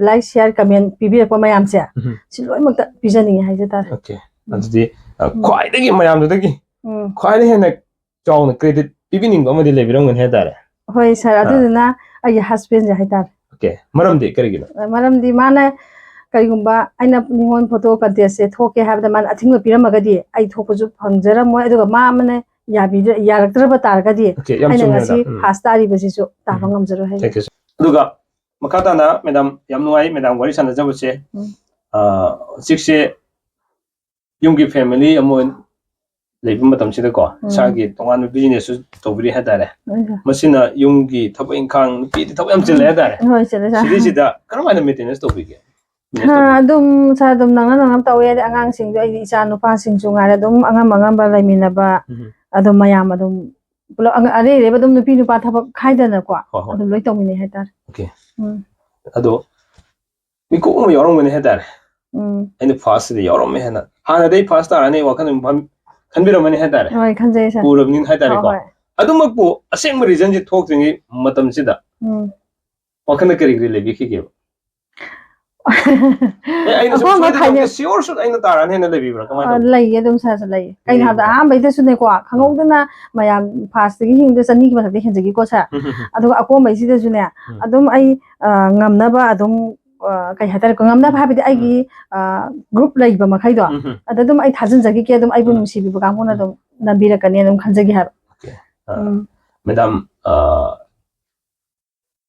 like, share, comment ꯄꯤꯕꯤꯔꯛꯄ ꯃꯌꯥꯝꯁꯦ, ꯎꯝ꯫ ꯁꯤ ꯂꯣꯏꯅꯃꯛꯇ ꯄꯤꯖꯅꯤꯡꯉꯦ ꯍꯥꯏꯖ ꯇꯥꯔꯦ꯫ Okay. ꯎꯝ꯫ ꯑꯗꯨꯗꯤ, ꯑ, ꯎꯝ꯫ ꯈ꯭ꯋꯥꯏꯗꯒꯤ ꯃꯌꯥꯝꯗꯨꯗꯒꯤ ꯎꯝ꯫ ꯈ꯭ꯋꯥꯏꯗꯒꯤ ꯍꯦꯟꯅ ꯆꯥꯎꯅ credit ꯄꯤꯕꯤꯅꯤꯡꯕ ꯑꯃꯗꯤ ꯂꯩꯕꯤꯔꯝꯒꯅꯤ ꯍꯥꯏꯇꯥꯔꯦ꯫ ꯍꯣꯏ, sir, ꯑꯥ꯫ ꯑꯗꯨꯗꯨꯅ ꯑꯩꯒꯤ husbandꯁꯦ ꯍꯥꯏꯇꯥꯔꯦ꯫ Okay. ꯃꯔꯝꯗꯤ ꯀꯔꯤꯒꯤꯅꯣ? ꯃꯔꯝꯗꯤ ꯃꯥꯅ ꯀꯔꯤꯒꯨꯝꯕ ꯑꯩꯅ ꯅꯤꯉꯣꯜ photo contestꯁꯦ ꯊꯣꯛꯀꯦ ꯍꯥꯏꯕꯗ ꯃꯥꯅ ꯑꯊꯤꯡꯕ ꯄꯤꯔꯝꯃꯒꯗꯤ ꯑꯩ ꯊꯣꯛꯄꯁꯨ ꯐꯪꯖꯔꯝꯃꯣꯏ, ꯑꯗꯨꯒ ꯃꯥ ꯑꯃꯅ ꯌꯥꯕꯤꯗ-, ꯌꯥꯔꯛꯇ꯭ꯔꯕ ꯇꯥꯔꯒꯗꯤ Okay, ꯌꯥꯝ ꯑꯩꯅ ꯆꯨꯝꯃꯦ, ꯉꯁꯤ madam. ꯎꯝ꯫ First ꯇꯥꯔꯤꯕꯁꯤꯁꯨ ꯇꯥꯕ ꯎꯝ꯫ ꯉꯝꯖꯔꯣꯏ ꯍꯥꯏ꯫ Thank you, sir. ꯑꯗꯨꯒ ꯃꯈꯥ ꯇꯥꯅ, madam, ꯌꯥꯝ ꯅꯨꯡꯉꯥꯏ, madam, ꯋꯥꯔꯤ ꯁꯥꯟꯅꯖꯕꯁꯦ꯫ ꯎꯝ꯫ ꯑꯥ, ꯍꯧꯖꯤꯛꯁꯦ ꯌꯨꯝꯒꯤ family ꯑꯃ ꯑꯣꯏꯅ ꯂꯩꯕ ꯃꯇꯝꯁꯤꯗꯀꯣ, ꯎꯝ꯫ ꯏꯁꯥꯒꯤ ꯇꯣꯉꯥꯟꯕ businessꯁꯨ ꯇꯧꯕꯤꯔꯤ ꯍꯥꯏꯇꯥꯔꯦ꯫ ꯎꯝ꯫ ꯃꯁꯤꯅ ꯌꯨꯝꯒꯤ ꯊꯕꯛ ꯏꯪꯈꯥꯡ, ꯅꯨꯄꯤꯗꯤ ꯊꯕꯛ ꯌꯥꯝ ꯆꯤꯜꯂꯦ ꯍꯥꯏꯇꯥꯔꯦ꯫ ꯍꯣꯏ, ꯆꯤꯜꯂꯦ, sir꯫ ꯁꯤꯗꯩꯁꯤꯗ ꯀꯔꯝꯍꯥꯏꯅ maintenance ꯇꯧꯕꯤꯒꯦ? Manage ꯍꯥ, ꯇꯧꯕꯤꯒꯦ? ꯑꯗꯨꯝ, sir, ꯑꯗꯨꯝ ꯅꯪꯅ ꯅꯪꯅ ꯇꯧꯋꯦ꯫ ꯑꯗꯩ ꯑꯉꯥꯡꯁꯤꯡꯗꯣ, ꯑꯩꯗꯤ ꯏꯆꯥ ꯅꯨꯄꯥꯁꯤꯡꯁꯨ ꯉꯥꯏꯔꯦ, ꯑꯗꯨꯝ ꯑꯉꯝ ꯑꯉꯝꯕ ꯂꯩꯃꯤꯟꯅꯕ, ꯎꯝ꯫ ꯑꯗꯨꯝ ꯃꯌꯥꯝ ꯑꯗꯨꯝ ꯄꯨꯂꯞ ꯑꯉ-, ꯑꯔꯩ ꯑꯔꯩꯕ ꯑꯗꯨꯝ ꯅꯨꯄꯤ ꯅꯨꯄꯥ ꯊꯕꯛ ꯈꯥꯏꯗꯅꯀꯣ, ꯍꯣꯏ, ꯍꯣꯏ꯫ ꯑꯗꯨꯝ ꯂꯣꯏ ꯇꯧꯃꯤꯟꯅꯩ ꯍꯥꯏꯇꯥꯔꯦ꯫ Okay꯫ ꯎꯝ꯫ ꯑꯗꯣ ꯃꯤꯀꯨꯞ ꯑꯃ ꯌꯥꯎꯔꯝꯒꯅꯤ ꯍꯥꯏꯇꯥꯔꯦ꯫ ꯎꯝ꯫ ꯑꯩꯅ firstꯁꯤꯗ ꯌꯥꯎꯔꯝꯃꯦ ꯍꯥꯏꯅ꯫ ꯍꯥꯟꯅꯗꯩ first ꯇꯥꯔꯅꯤ ꯋꯥꯈꯜ ꯑꯗꯨꯝ ꯐꯝ-, ꯈꯟꯕꯤꯔꯝꯃꯅꯤ ꯍꯥꯏꯇꯥꯔꯦ꯫ ꯍꯣꯏ, ꯈꯟꯖꯩ, sir꯫ ꯎꯔꯕꯅꯤꯅ ꯍꯥꯏꯇꯥꯔꯦꯀꯣ꯫ ꯍꯣꯏ, ꯍꯣꯏ꯫ ꯑꯗꯨꯃꯛꯄꯨ ꯑꯁꯦꯡꯕ reasonꯁꯤ ꯊꯣꯛꯇ꯭ꯔꯤꯉꯩ ꯃꯇꯝꯁꯤꯗ ꯎꯝ꯫ ꯋꯥꯈꯜꯗ ꯀꯔꯤ ꯀꯔꯤ ꯂꯩꯕꯤꯈꯤꯒꯦꯕ? ꯑꯦ, ꯑꯩꯅ ꯁꯨꯝ ꯑꯄꯥꯝꯕ ꯁꯣꯏꯗꯅ ꯈꯥꯏꯗꯣꯛ- sure shot ꯑꯩꯅ ꯇꯥꯔꯅꯤ ꯍꯥꯏꯅ ꯂꯩꯕꯤꯕ꯭ꯔꯥ? ꯀꯃꯥꯏꯅ ꯑ, ꯇꯧꯒꯦ? ꯂꯩꯌꯦ, ꯑꯗꯨꯝ, sir, ꯁꯨ ꯂꯩꯌꯦ꯫ ꯀꯩꯅꯣ ꯍꯥꯏꯕꯗ, ꯂꯩꯌꯦꯕꯀꯣ꯫ ꯑꯍꯥꯟꯕꯩꯗꯁꯨꯅꯦꯀꯣ, ꯎꯝ꯫ ꯈꯪꯍꯧꯗꯅ ꯃꯌꯥꯝ firstꯇꯒꯤ ꯍꯤꯡꯗ ꯆꯅꯤꯒꯤ ꯃꯊꯛꯇ ꯍꯦꯟꯖꯈꯤꯀꯣ, sir꯫ ꯎꯝ, ꯎꯝ, ꯎꯝ꯫ ꯑꯗꯨꯒ ꯑꯀꯣꯟꯕꯩꯁꯤꯗꯁꯨꯅꯦ, ꯎꯝ꯫ ꯑꯗꯨꯝ ꯑꯩ, ꯑ, ꯉꯝꯅꯕ ꯑꯗꯨꯝ, ꯑ, ꯀꯩ ꯍꯥꯏꯇꯥꯔꯦꯀꯣ, ꯉꯝꯅꯕ ꯎꯝ꯫ ꯍꯥꯏꯕꯗꯤ ꯑꯩꯒꯤ, ꯎꯝ꯫ ꯑ, group ꯂꯩꯕ ꯃꯈꯩꯗꯣ, ꯎꯝ, ꯎꯝ꯫ ꯑꯗ ꯑꯗꯨꯝ ꯑꯩ ꯊꯥꯖꯤꯟꯖꯈꯤꯒꯦ, ꯑꯗꯨꯝ ꯑꯩꯕꯨ ꯎꯝ꯫ ꯅꯨꯡꯁꯤꯕꯤꯕ ꯀꯥꯡꯕꯨꯅ ꯎꯝ꯫ ꯑꯗꯨꯝ ꯅꯝꯕꯤꯔꯛꯀꯅꯤ ꯑꯗꯨꯝ ꯈꯟꯖꯒꯦ ꯍꯥꯏꯕ꯫ Okay꯫ ꯑ, ꯎꯝ꯫ Madam, ꯑ,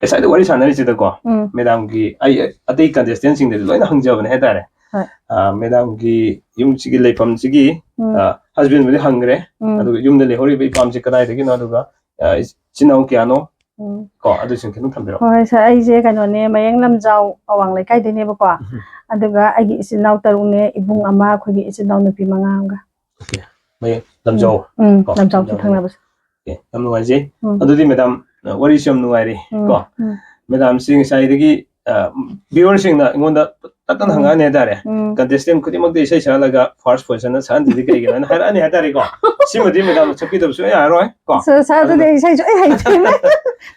ꯉꯁꯥꯏꯗ ꯋꯥꯔꯤ ꯁꯥꯟꯅꯔꯤꯁꯤꯗꯀꯣ, ꯎꯝ꯫ Madamꯒꯤ, ꯑꯩ ꯑꯇꯩ contestantꯁꯤꯡꯗꯗꯤ ꯂꯣꯏꯅ ꯍꯪꯖꯕꯅꯦ ꯍꯥꯏꯇꯥꯔꯦ꯫ ꯍꯣꯏ꯫ ꯑ, Madamꯒꯤ ꯌꯨꯝꯁꯤꯒꯤ ꯂꯩꯐꯝꯁꯤꯒꯤ, ꯎꯝ꯫ ꯑ, husbandꯕꯨꯗꯤ ꯍꯪꯈ꯭ꯔꯦ, ꯎꯝ꯫ ꯑꯗꯨꯒ ꯌꯨꯝꯗ ꯂꯩꯍꯧꯔꯤꯕ ꯏꯄꯥꯝꯁꯤ ꯀꯗꯥꯏꯗꯒꯤꯅꯣ, ꯑꯗꯨꯒ, ꯑ, ꯏꯆꯤꯟ ꯏꯅꯥꯎ ꯀꯌꯥꯅꯣ? ꯎꯝ꯫ ꯀꯣ, ꯑꯗꯨꯁꯤꯡ ꯈꯤꯇꯪ ꯊꯝꯕꯤꯔꯛꯑꯣ꯫ ꯍꯣꯏ, sir, ꯑꯩꯁꯦ ꯀꯩꯅꯣꯅꯦ, ꯃꯌꯦꯡ ꯂꯝꯖꯥꯎ ꯑꯋꯥꯡ ꯂꯩꯀꯥꯏꯗꯩꯅꯦꯕꯀꯣ꯫ ꯎꯝ꯫ ꯑꯗꯨꯒ ꯑꯩꯒꯤ ꯏꯆꯤꯟ ꯏꯅꯥꯎ ꯇꯔꯨꯛꯅꯦ, ꯏꯕꯨꯡ ꯑꯃ, ꯑꯩꯈꯣꯏꯒꯤ ꯏꯆꯤꯟ ꯏꯅꯥꯎ ꯅꯨꯄꯤ ꯃꯉꯥ ꯑꯃꯒ꯫ Okay꯫ ꯃꯌꯦꯡ ꯂꯝꯖꯥꯎ꯫ ꯎꯝ, ꯎꯝ, ꯀꯣ, ꯂꯝꯖꯥꯎ ꯂꯝꯖꯥꯎ ꯊꯪꯅꯕꯁꯦ꯫ Okay, ꯌꯥꯝ ꯅꯨꯡꯉꯥꯏꯖꯩ꯫ ꯎꯝ꯫ ꯑꯗꯨꯗꯤ madam, ꯑ, ꯋꯥꯔꯤꯁꯨ ꯌꯥꯝ ꯅꯨꯡꯉꯥꯏꯔꯤ, ꯎꯝ, ꯀꯣ? ꯎꯝ꯫ Madamꯁꯤ ꯉꯁꯥꯏꯗꯒꯤ, ꯑ, viewerꯁꯤꯡꯅ ꯑꯩꯉꯣꯟꯗ ꯇꯠꯇꯅ ꯎꯝ꯫ ꯍꯪꯉꯛꯑꯅꯤ ꯍꯥꯏꯇꯥꯔꯦ꯫ ꯎꯝ꯫ Contestant ꯈꯨꯗꯤꯡꯃꯛꯇ ꯏꯁꯩ ꯁꯛꯍꯜꯂꯒ first positionꯗ ꯁꯛꯍꯟꯗ꯭ꯔꯤꯗꯤ ꯀꯩꯒꯤꯅꯣ ꯍꯥꯏꯅ ꯍꯥꯏꯔꯛꯑꯅꯤ ꯍꯥꯏꯇꯥꯔꯦꯀꯣ꯫ ꯁꯤꯃꯗꯤ madam ꯁꯛꯄꯤꯗꯕ ꯁꯨꯡꯌꯥ ꯌꯥꯔꯔꯣꯏ, ꯀꯣ? Sir, sir, ꯑꯗꯨꯗꯤ ꯑꯗꯨꯅ ꯑꯩ ꯏꯁꯩꯁꯨ ꯑꯩ ꯍꯩꯇ꯭ꯔꯦꯅꯦ꯫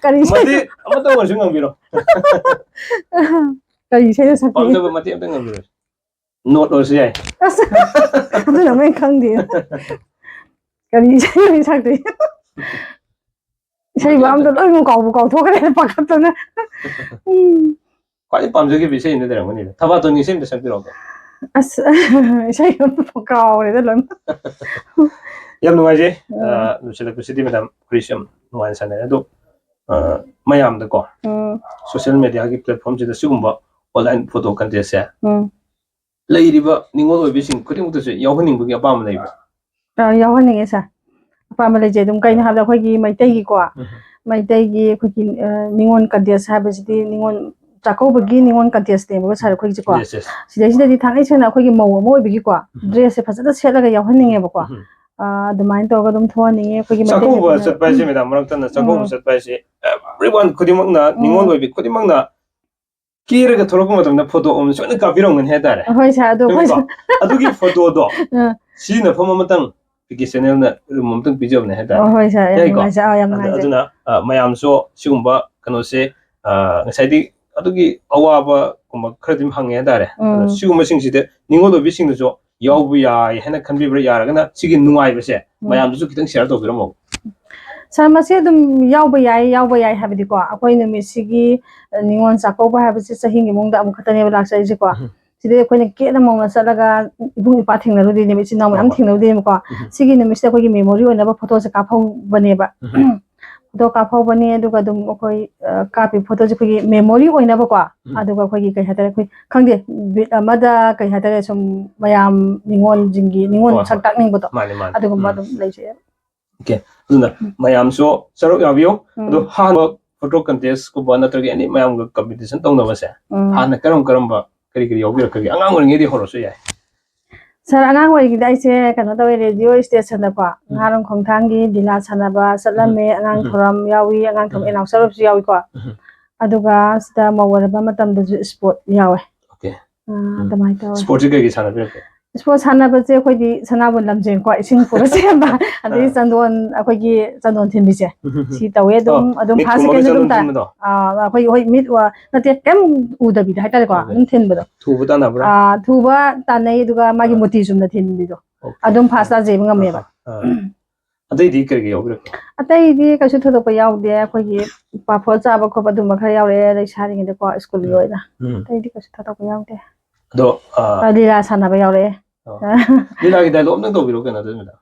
ꯀꯔꯤ ꯏꯁꯩ? ꯃꯇꯦꯛ ꯑꯃꯇ ꯑꯣꯏꯔꯁꯨ ꯉꯪꯕꯤꯔꯣ꯫ ꯀꯔꯤ ꯏꯁꯩꯅ ꯁꯛꯄꯤꯒꯦ? ꯄꯥꯝꯖꯕ ꯃꯇꯦꯛ ꯑꯝꯇꯪ ꯉꯪꯕꯤꯔꯣ꯫ ꯅꯣꯠ ꯑꯣꯏꯔꯁꯨ ꯌꯥꯏ꯫ ꯑꯁ, ꯑꯗꯨꯅ ꯑꯃꯨꯛ ꯍꯦꯟꯅ ꯈꯪꯗꯦ꯫ ꯀꯔꯤ ꯏꯁꯩ ꯑꯣꯏꯅ ꯁꯛꯇꯣꯏ? ꯏꯁꯩꯕꯨ ꯑꯝꯇ ꯂꯣꯏꯅꯃꯛ ꯀꯥꯎꯕꯨ ꯀꯥꯎꯊꯣꯛꯈ꯭ꯔꯦ ꯄꯥꯈꯠꯇꯅ꯫ ꯎꯝ꯫ ꯈ꯭ꯋꯥꯏꯗꯩ ꯄꯥꯝꯖꯈꯤꯕ ꯏꯁꯩ ꯑꯃꯗꯤ ꯂꯩꯔꯝꯒꯅꯤꯗ꯫ ꯊꯕꯥꯇꯣꯟꯒꯤ ꯏꯁꯩ ꯑꯝꯇ ꯁꯛꯄꯤꯔꯛꯑꯣ꯫ ꯑꯁ, ꯏꯁꯩ ꯑꯃ ꯀꯥꯎꯔꯦꯗ ꯂꯣꯏꯅꯃꯛ꯫ ꯌꯥꯝ ꯅꯨꯡꯉꯥꯏꯖꯩ꯫ ꯎꯝ꯫ ꯑ, ꯂꯣꯏꯁꯤꯜꯂꯛꯄꯁꯤꯗꯤ ꯃꯦꯗꯥꯝ, ꯋꯥꯔꯤꯁꯨ ꯌꯥꯝ ꯅꯨꯡꯉꯥꯏꯅ ꯁꯥꯟꯅꯔꯦ꯫ ꯑꯗꯣ, ꯑ, ꯃꯌꯥꯝꯗꯀꯣ, ꯎꯝ꯫ ꯁꯣꯁꯤꯌꯦꯜ ꯃꯦꯗꯤꯌꯥꯒꯤ ꯄ꯭ꯂꯦꯠꯐꯣꯝꯁꯤꯗ ꯁꯤꯒꯨꯝꯕ ꯑꯣꯟꯂꯥꯏꯟ ꯐꯣꯇꯣ ꯀꯟꯇꯦꯁꯁꯦ ꯎꯝ꯫ ꯂꯩꯔꯤꯕ ꯅꯤꯡꯉꯣꯜ ꯑꯣꯏꯕꯤꯁꯤꯡ ꯈꯨꯗꯤꯡꯃꯛꯇꯁꯨ ꯌꯥꯎꯍꯟꯅꯤꯡꯕꯒꯤ ꯑꯄꯥꯝꯕ ꯂꯩꯕ꯭ꯔꯥ? ꯑ, ꯌꯥꯎꯍꯟꯅꯤꯡꯉꯦ ꯁꯥꯔ꯫ ꯑꯄꯥꯝꯕ ꯂꯩꯖꯩ ꯑꯗꯨꯝ꯫ ꯀꯩꯅꯣ ꯍꯥꯏꯕꯗ ꯑꯩꯈꯣꯏꯒꯤ ꯃꯩꯇꯩꯒꯤꯀꯣ, ꯎꯝ꯫ ꯃꯩꯇꯩꯒꯤ ꯑꯩꯈꯣꯏꯒꯤ, ꯑ, ꯅꯤꯉꯣꯜ ꯀꯟꯇꯦꯁ ꯍꯥꯏꯕꯁꯤꯗꯤ ꯅꯤꯉꯣꯜ ꯆꯥꯛꯀꯧꯕꯒꯤ ꯅꯤꯉꯣꯜ ꯀꯟꯇꯦꯁꯅꯦꯕꯀꯣ ꯁꯥꯔ ꯑꯩꯈꯣꯏꯒꯤꯁꯦꯀꯣ꯫ Yes, yes. ꯁꯤꯗꯩꯁꯤꯗꯗꯤ ꯊꯥꯡꯉꯩ ꯁꯦꯡꯅ ꯑꯩꯈꯣꯏꯒꯤ ꯃꯧ ꯑꯃ ꯑꯣꯏꯕꯒꯤꯀꯣ, ꯎꯝ꯫ ꯗ꯭ꯔꯦꯁꯁꯦ ꯐꯖꯅ ꯁꯦꯠꯂꯒ ꯌꯥꯎꯍꯟꯅꯤꯡꯉꯦꯕꯀꯣ꯫ ꯎꯝ꯫ ꯑ, ꯑꯗꯨꯃꯥꯏꯅ ꯇꯧꯔꯒ ꯑꯗꯨꯝ ꯊꯣꯛꯍꯟꯅꯤꯡꯉꯦ ꯑꯩꯈꯣꯏꯒꯤ ꯆꯥꯛꯀꯧꯕ ꯃꯩꯇꯩꯒꯤ ꯆꯠꯄ ꯍꯥꯏꯁꯦ, ꯎꯝ꯫ ꯃꯦꯗꯥꯝ, ꯃꯔꯛ ꯊꯠꯅ ꯆꯥꯛꯀꯧꯕ ꯎꯝ꯫ ꯆꯠꯄ ꯍꯥꯏꯁꯦ, everyone ꯈꯨꯗꯤꯡꯃꯛꯅ, ꯎꯝ꯫ ꯅꯤꯉꯣꯜ ꯑꯣꯏꯕꯤ ꯈꯨꯗꯤꯡꯃꯛꯅ ꯀꯦꯔꯒ ꯊꯣꯛꯂꯛꯄ ꯃꯇꯝꯗ ꯐꯣꯇꯣ ꯑꯃ ꯁꯣꯏꯅ ꯀꯥꯞꯄꯤꯔꯝꯒꯅꯤ ꯍꯥꯏꯇꯥꯔꯦ꯫ ꯍꯣꯏ ꯁꯥꯔ, ꯑꯗꯣ ꯑꯩꯈꯣꯏ ꯆꯨꯝꯃꯤꯀꯣ? ꯑꯗꯨꯒꯤ ꯐꯣꯇꯣꯗꯣ ꯑꯥ꯫ ꯁꯤꯖꯤꯟꯅꯐꯝ ꯑꯃꯇꯪ ꯄꯤ ꯀꯦ ꯆꯦꯅꯦꯜꯅ ꯔꯨꯝ ꯑꯃꯇꯪ ꯄꯤꯖꯕꯅꯦ ꯍꯥꯏꯇꯥꯔꯦ꯫ ꯑꯣ, ꯍꯣꯏ ꯁꯥꯔ, ꯌꯥꯝ ꯌꯥꯏꯀꯣ? ꯅꯨꯡꯉꯥꯏꯖꯩ꯫ ꯑꯥ, ꯌꯥꯝ ꯑꯗ-, ꯅꯨꯡꯉꯥꯏꯖꯩ꯫ ꯑꯗꯨꯅ, ꯑ, ꯃꯌꯥꯝꯁꯨ ꯁꯤꯒꯨꯝꯕ ꯀꯩꯅꯣꯁꯦ, ꯑ, ꯉꯁꯥꯏꯗꯤ ꯑꯗꯨꯒꯤ ꯑꯋꯥꯕꯒꯨꯝꯕ ꯈꯔ ꯑꯗꯨꯝ ꯍꯪꯉꯦ ꯍꯥꯏꯇꯥꯔꯦ꯫ ꯑꯗꯣ ꯎꯝ꯫ ꯁꯤꯒꯨꯝꯕꯁꯤꯡꯁꯤꯗ ꯅꯤꯡꯉꯣꯜ ꯑꯣꯏꯕꯤꯁꯤꯡꯅꯁꯨ ꯌꯥꯎꯕ ꯌꯥꯏ ꯍꯥꯏꯅ ꯈꯟꯕꯤꯕ꯭ꯔꯥ? ꯌꯥꯔꯒꯅ ꯁꯤꯒꯤ ꯅꯨꯡꯉꯥꯏꯕꯁꯦ ꯎꯝ꯫ ꯃꯌꯥꯝꯗꯁꯨ ꯈꯤꯇꯪ ꯁꯤꯌꯔ ꯇꯧꯕꯤꯔꯝꯃꯣ꯫ ꯁꯥꯔ, ꯃꯁꯤ ꯑꯗꯨꯝ ꯌꯥꯎꯕ ꯌꯥꯏ, ꯌꯥꯎꯕ ꯌꯥꯏ ꯍꯥꯏꯕꯗꯤꯀꯣ, ꯑꯩꯈꯣꯏ ꯅꯨꯃꯤꯠꯁꯤꯒꯤ, ꯑ, ꯅꯤꯉꯣꯜ ꯆꯥꯛꯀꯧꯕ ꯍꯥꯏꯕꯁꯤ ꯆꯍꯤꯒꯤ ꯃꯅꯨꯡꯗ ꯑꯃꯨꯛ ꯈꯛꯇꯅꯦꯕ ꯂꯥꯛꯆꯔꯤꯁꯦꯀꯣ꯫ ꯎꯝ꯫ ꯁꯤꯗꯩ ꯑꯩꯈꯣꯏꯅ ꯀꯦꯅ ꯃꯧꯅ ꯆꯠꯂꯒ ꯏꯕꯨꯡ ꯏꯄ꯭ꯋꯥ ꯊꯦꯡꯅꯔꯨꯗꯣꯏꯅꯦꯕ, ꯏꯆꯤꯟ ꯏꯅꯥꯎ ꯃꯌꯥꯝ ꯍꯣꯏ, ꯍꯣꯏ꯫ ꯊꯦꯡꯅꯔꯨꯗꯣꯏꯅꯦꯕꯀꯣ꯫ ꯎꯝ꯫ ꯁꯤꯒꯤ ꯅꯨꯃꯤꯠꯁꯤꯗ ꯑꯩꯈꯣꯏꯒꯤ ꯃꯦꯃꯣꯔꯤ ꯑꯣꯏꯅꯕ ꯐꯣꯇꯣꯁꯦ ꯀꯥꯞꯍꯧꯕꯅꯦꯕ꯫ ꯎꯝ꯫ ꯐꯣꯇꯣ ꯀꯥꯞꯍꯧꯕꯅꯦ, ꯑꯗꯨꯒ ꯑꯗꯨꯝ ꯑꯩꯈꯣꯏ, ꯑ, ꯀꯥꯞꯄꯤ ꯐꯣꯇꯣꯁꯦ ꯑꯩꯈꯣꯏꯒꯤ ꯃꯦꯃꯣꯔꯤ ꯑꯣꯏꯅꯕꯀꯣ꯫ ꯎꯝ꯫ ꯑꯗꯨꯒ ꯑꯩꯈꯣꯏꯒꯤ ꯀꯩ ꯍꯥꯏꯇꯥꯔꯦ, ꯑꯩꯈꯣꯏ ꯈꯪꯗꯦ, ꯕꯤꯠ ꯑꯃꯗ ꯀꯩ ꯍꯥꯏꯇꯥꯔꯦ, ꯁꯨꯝ ꯃꯌꯥꯝ ꯅꯤꯉꯣꯜꯁꯤꯡꯒꯤ ꯅꯤꯉꯣꯜ ꯍꯣꯏ, ꯁꯛ ꯍꯣꯏ꯫ ꯇꯥꯛꯅꯤꯡꯕꯗꯣ, ꯃꯥꯅꯦ, ꯃꯥꯅꯦ꯫ ꯑꯗꯨꯒꯨꯝꯕ ꯎꯝ꯫ ꯑꯗꯨꯝ ꯂꯩꯖꯩ꯫ ꯑꯣꯀꯦ꯫ ꯑꯗꯨꯅ ꯎꯝ꯫ ꯃꯌꯥꯝꯁꯨ ꯁꯔꯨꯛ ꯌꯥꯕꯤꯌꯨ꯫ ꯎꯝ꯫ ꯑꯗꯣ ꯍꯥꯟꯕ ꯐꯣꯇꯣ ꯀꯟꯇꯦꯁꯀꯨꯝꯕ ꯅꯠꯇ꯭ꯔꯒ ꯑꯦꯅꯤ ꯃꯌꯥꯝꯒ ꯀꯝꯄꯤꯇꯤꯁꯟ ꯇꯧꯅꯕꯁꯦ, ꯎꯝ꯫ ꯍꯥꯟꯅ ꯀꯔꯝ ꯀꯔꯝꯕ ꯀꯔꯤ ꯀꯔꯤ ꯌꯥꯎꯕꯤꯔꯛꯈ꯭ꯔꯒꯦ? ꯑꯉꯥꯡ ꯑꯣꯏꯔꯤꯉꯩꯗꯒꯤ ꯍꯧꯔꯁꯨ ꯌꯥꯏ꯫ ꯁꯥꯔ, ꯑꯉꯥꯡ ꯑꯣꯏꯔꯤꯉꯩꯗ ꯑꯩꯁꯦ ꯀꯩꯅꯣ ꯇꯧꯋꯦ, ꯔꯦꯗꯤꯑꯣ ꯁ꯭ꯇꯦꯁꯟꯗꯀꯣ, ꯎꯝ꯫ ꯉꯥꯔꯣꯝ ꯈꯣꯡꯊꯥꯡꯒꯤ ꯂꯤꯂꯥ ꯁꯥꯟꯅꯕ ꯆꯠꯂꯝꯃꯦ, ꯎꯝ꯫ ꯑꯉꯥꯡ ꯎꯝ꯫ ꯊꯧꯔꯝ ꯌꯥꯎꯏ, ꯑꯉꯥꯡ ꯊꯧꯔꯝ ꯎꯝ꯫ ꯑꯦꯅꯥꯎꯟꯁꯔ ꯑꯣꯏꯕꯁꯨ ꯌꯥꯎꯏꯀꯣ꯫ ꯎꯝ꯫ ꯑꯗꯨꯒ ꯁꯤꯗ ꯃꯧ ꯑꯣꯏꯔꯕ ꯃꯇꯝꯗꯁꯨ ꯁ꯭ꯄꯣꯔꯠ ꯌꯥꯎꯋꯦ꯫ ꯑꯣꯀꯦ꯫ ꯑꯥ, ꯎꯝ꯫ ꯑꯗꯨꯃꯥꯏꯅ ꯇꯧꯋꯦ꯫ ꯁ꯭ꯄꯣꯔꯠꯁꯤ ꯀꯩ ꯀꯩ ꯁꯥꯟꯅꯕꯤꯔꯛꯀꯦ? ꯏꯁꯄꯣꯔꯠ ꯁꯥꯟꯅꯕꯁꯦ ꯑꯩꯈꯣꯏꯗꯤ ꯁꯅꯥꯕꯨꯟ ꯂꯝꯖꯦꯟꯀꯣ, ꯏꯁꯤꯡ ꯄꯨꯔ ꯆꯦꯟꯕ, ꯑꯗꯩ ꯑꯥ꯫ ꯆꯟꯗꯣꯟ, ꯑꯩꯈꯣꯏꯒꯤ ꯆꯟꯗꯣꯟ ꯊꯤꯟꯕꯤꯁꯦ, ꯁꯤ ꯇꯧꯋꯦ ꯑꯗꯨꯝ꯫ ꯑꯣ, ꯑꯗꯨꯝ ꯃꯤꯠ ꯐꯥꯔꯁ ꯀꯨꯝꯕꯒ ꯁꯦꯀꯦꯟꯁꯨ ꯑꯗꯨꯝ ꯆꯟꯗꯣꯟ ꯇꯥꯏ꯫ ꯊꯤꯟꯕꯗꯣ? ꯑꯥ, ꯑꯩꯈꯣꯏ ꯍꯣꯏ ꯃꯤꯠ ꯋꯥ-, ꯅꯠꯇꯦ, ꯀꯩꯝ ꯎꯗꯕꯤꯗ ꯍꯥꯏꯇꯥꯔꯦꯀꯣ, ꯎꯗꯕꯤꯗ꯫ ꯑꯗꯨꯝ ꯊꯤꯟꯕꯗꯣ꯫ ꯊꯨꯕ ꯇꯥꯟꯅꯕ꯭ꯔꯥ? ꯑꯥ, ꯊꯨꯕ ꯇꯥꯟꯅꯩ, ꯑꯗꯨꯒ ꯃꯥꯒꯤ ꯑꯥ꯫ ꯃꯨꯔꯇꯤ ꯆꯨꯝꯅ ꯊꯤꯟꯕꯤꯗꯣ, ꯑꯣꯀꯦ꯫ ꯑꯗꯨꯝ ꯐꯥꯔꯁ ꯑꯥ, ꯇꯥꯖꯩꯕ ꯉꯝꯃꯦꯕ꯫ ꯑꯥ, ꯑꯥ꯫ ꯑꯇꯩꯗꯤ ꯀꯔꯤ ꯀꯔꯤ ꯌꯥꯎꯕꯤꯔꯛꯀꯦ? ꯑꯇꯩꯗꯤ ꯀꯩꯁꯨ ꯊꯣꯏꯗꯣꯛꯄ ꯌꯥꯎꯗꯦ꯫ ꯑꯩꯈꯣꯏꯒꯤ ꯄꯥꯐꯣꯔ ꯆꯥꯕ ꯈꯣꯠꯄ ꯑꯗꯨꯝꯕ ꯈꯔ ꯌꯥꯎꯔꯛꯑꯦ ꯂꯩꯁꯥꯔꯤꯉꯩꯗꯀꯣ, ꯁ꯭ꯀꯨꯜꯒꯤ ꯎꯝ꯫ ꯑꯣꯏꯅ꯫ ꯎꯝ꯫ ꯑꯇꯩꯗꯤ ꯀꯩꯁꯨ ꯊꯣꯏꯗꯣꯛꯄ ꯌꯥꯎꯗꯦ꯫ ꯑꯗꯣ, ꯑꯥ, ꯑ, ꯂꯤꯂꯥ ꯁꯥꯟꯅꯕ ꯌꯥꯎꯔꯛꯑꯦ꯫ ꯑꯣ꯫ ꯂꯤꯂꯥꯒꯤ ꯗꯥꯏꯂꯣꯒ ꯑꯝꯇꯪ ꯇꯧꯕꯤꯔꯣ ꯀꯩꯅꯣ, ꯑꯗꯨ ꯅꯨꯃꯤꯠꯇꯣ꯫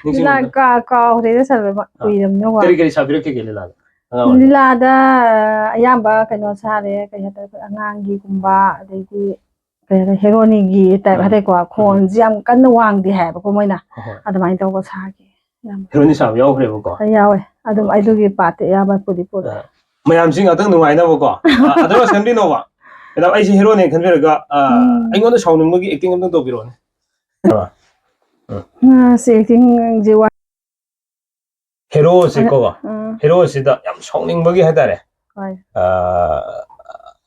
ꯅꯤꯡꯁꯤꯡꯕ ꯂꯤꯂꯥ ꯑꯝꯇ꯫ ꯀꯥ-, ꯀꯥꯎꯈ꯭ꯔꯦꯗ ꯁꯥꯔ, ꯑꯥ꯫ ꯀꯨꯏꯔꯕꯅꯤꯅ ꯋꯥ꯫ ꯀꯔꯤ ꯀꯔꯤ ꯁꯥꯕꯤꯔꯛꯈꯤꯒꯦ ꯂꯤꯂꯥꯗ? ꯑꯉꯥꯡ ꯑꯣꯏꯔꯤꯉꯩꯗ꯫ ꯂꯤꯂꯥꯗ, ꯑ, ꯑꯌꯥꯝꯕ ꯀꯩꯅꯣ ꯁꯥꯔꯦ, ꯀꯩ ꯍꯥꯏꯇꯥꯔꯦ, ꯑꯩꯈꯣꯏ ꯑꯉꯥꯡꯒꯤꯒꯨꯝꯕ, ꯑꯗꯩꯗꯤ ꯀꯩ ꯍꯥꯏꯇꯥꯔꯦ, ꯍꯦꯔꯣꯅꯤꯒꯤ ꯇꯥꯏꯞ ꯎꯝ꯫ ꯍꯥꯏꯇꯥꯔꯦꯀꯣ, ꯎꯝ꯫ ꯈꯣꯟꯁꯦ ꯌꯥꯝ ꯀꯟꯅ ꯋꯥꯡꯗꯦ ꯍꯥꯏꯕꯀꯣ ꯃꯣꯏꯅ꯫ ꯍꯣꯏ, ꯍꯣꯏ꯫ ꯑꯗꯨꯃꯥꯏꯅ ꯇꯧꯕ ꯁꯥꯈꯤ꯫ ꯌꯥꯝ ꯍꯦꯔꯣꯅꯤ ꯁꯥꯕ ꯌꯥꯎꯈ꯭ꯔꯦꯕꯀꯣ? ꯌꯥꯎꯋꯦ꯫ ꯑꯗꯨꯝ ꯑꯣꯀꯦ꯫ ꯑꯗꯨꯒꯤ ꯄꯥꯔꯠꯇꯤ ꯑꯌꯥꯝꯕ ꯄꯨꯗꯤ ꯄꯨꯔꯦ꯫ ꯑ, ꯃꯌꯥꯝꯁꯤ ꯉꯥꯛꯇꯪ ꯅꯨꯡꯉꯥꯏꯅꯕꯀꯣ꯫ ꯑ, ꯑꯗꯨꯃ ꯈꯟꯕꯤꯅꯣꯕ꯫ ꯃꯦꯗꯥꯝ, ꯑꯩꯁꯦ ꯍꯦꯔꯣꯅꯦ ꯈꯟꯕꯤꯔꯒ, ꯑ, ꯎꯝ꯫ ꯑꯩꯉꯣꯟꯗ ꯁꯥꯎꯅꯤꯡꯕꯒꯤ ꯑꯦꯛꯇꯤꯡ ꯑꯝꯇꯪ ꯇꯧꯕꯤꯔꯛꯑꯣꯅꯦ꯫ ꯑ, ꯎꯝ꯫ ꯑ, ꯁꯤ ꯑꯦꯛꯇꯤꯡꯁꯦ ꯋꯥ-, ꯍꯦꯔꯣꯁꯦꯀꯣ, ꯑ, ꯑ꯫ ꯍꯦꯔꯣꯁꯤꯗ ꯌꯥꯝ ꯁꯥꯎꯅꯤꯡꯕꯒꯤ ꯍꯥꯏꯇꯥꯔꯦ꯫ ꯍꯣꯏ꯫ ꯑ,